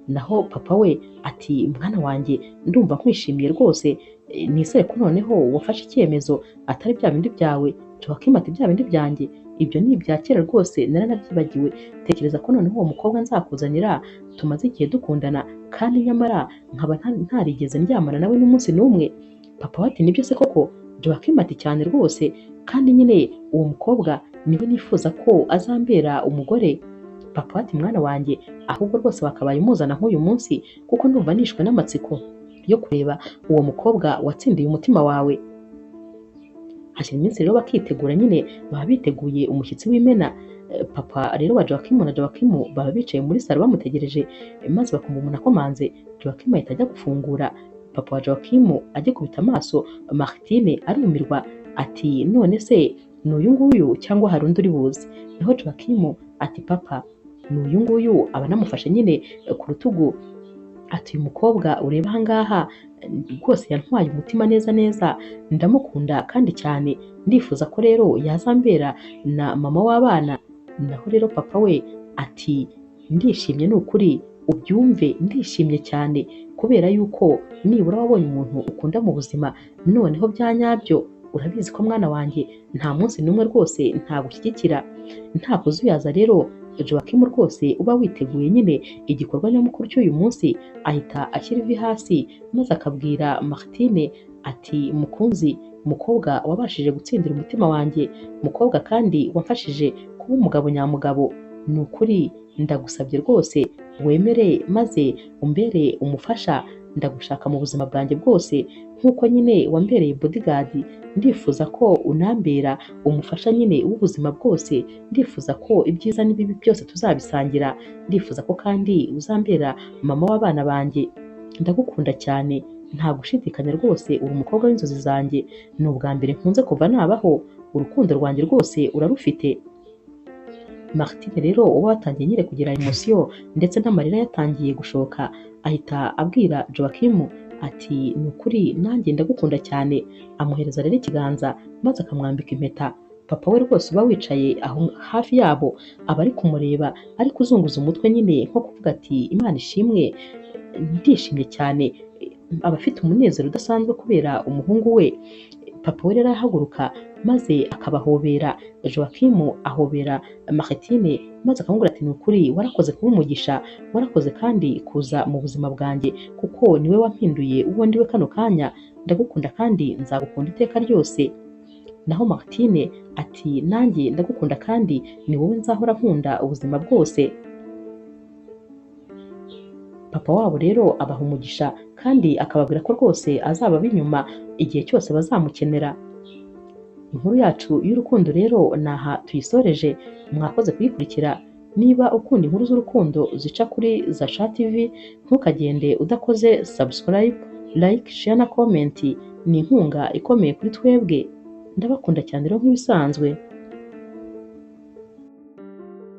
[SPEAKER 1] Naho papa we ati mwana wanjye ndumva nkwishimiye rwose, nizere ko noneho wafashe icyemezo atari bya bindi byawe. Joachim ati bya bindi byanjye ibyo ni ibya kera rwose naranabyibagiwe. Tekereza ko noneho uwo mukobwa nzakuzanira tumaze igihe dukundana kandi nyamara nkaba ntarigeze ndyamana nawe n'umunsi n'umwe. Papa we ati nibyo se koko? Joachim ati cyane rwose, kandi nyine uwo mukobwa niwe nifuza ko azambera umugore. Papa we ati mwana wanjye ahubwo rwose wakabaye umuzana nk'uyu munsi kuko ndumva nishwe n'amatsiko yo kureba uwo mukobwa watsindiye umutima wawe. Hashyira iminsi rero bakitegura nyine, baba biteguye umushyitsi w'imena. Papa rero wa Joachim na Joachim baba bicaye muri salo bamutegereje, maze bakumva umuntu akomanze. Joachim ahita ajya gufungura. Papa wa Joachim agikubita amaso Martine arumirwa ati none se ni uyu nguyu cyangwa hari undi uri buze? Naho Joachim ati papa ni uyu nguyu, aba anamufashe nyine ku rutugu ati uyu mukobwa ureba aha ngaha rwose yantwaye umutima neza neza, ndamukunda kandi cyane, ndifuza ko rero yazambera na mama w'abana. Naho rero papa we ati ndishimye ni ukuri ubyumve, ndishimye cyane kubera yuko nibura wabonye umuntu ukunda mu buzima noneho bya nyabyo. Urabizi ko mwana wanjye nta munsi n'umwe rwose ntagushyigikira, nta kuzuyaza. Rero Joachim rwose uba witeguye nyine igikorwa nyamukuru cy'uyu munsi, ahita ashyira ivi hasi maze akabwira Martine ati mukunzi, mukobwa wabashije gutsindira umutima wanjye, mukobwa kandi wamfashije kuba umugabo nyamugabo, ni ukuri ndagusabye rwose wemere maze umbere umufasha, ndagushaka mu buzima bwanjye bwose nk'uko nyine wambereye bodyguard, ndifuza ko unambera umufasha nyine w'ubuzima bwose, ndifuza ko ibyiza n'ibibi byose tuzabisangira, ndifuza ko kandi uzambera mama w'abana banjye, ndagukunda cyane nta gushidikanya rwose uri umukobwa w'inzozi zanjye, ni ubwa mbere nkunze kuva nabaho, urukundo rwanjye rwose urarufite. Martine rero uba watangiye nyine kugira emotion ndetse n'amarira yatangiye gushoka, ahita abwira Joachim ati ni ukuri nanjye ndagukunda cyane. Amuhereza rero ikiganza maze akamwambika impeta. Papa we rwose uba wicaye aho hafi yabo aba ari kumureba ari kuzunguza umutwe nyine nko kuvuga ati Imana ishimwe, ndishimye cyane. Aba afite umunezero udasanzwe kubera umuhungu we. Papa we rero arahaguruka maze akabahobera. Joachim ahobera Martine maze akamubwira ati ni ukuri warakoze kuba umugisha, warakoze kandi kuza mu buzima bwanjye kuko niwe wampinduye uwo ndiwe kano kanya, ndagukunda kandi nzagukunda iteka ryose. Naho Martine ati nanjye ndagukunda kandi ni wowe nzahora nkunda ubuzima bwose. Papa wabo rero abaha umugisha kandi akababwira ko rwose azababa inyuma igihe cyose bazamukenera. Inkuru yacu y'urukundo rero naha tuyisoreje, mwakoze kuyikurikira. Niba ukunda inkuru z'urukundo zica kuri Zasha TV, ntukagende udakoze subscribe, like, share na comment, ni inkunga ikomeye kuri twebwe. Ndabakunda cyane rero nk'ibisanzwe.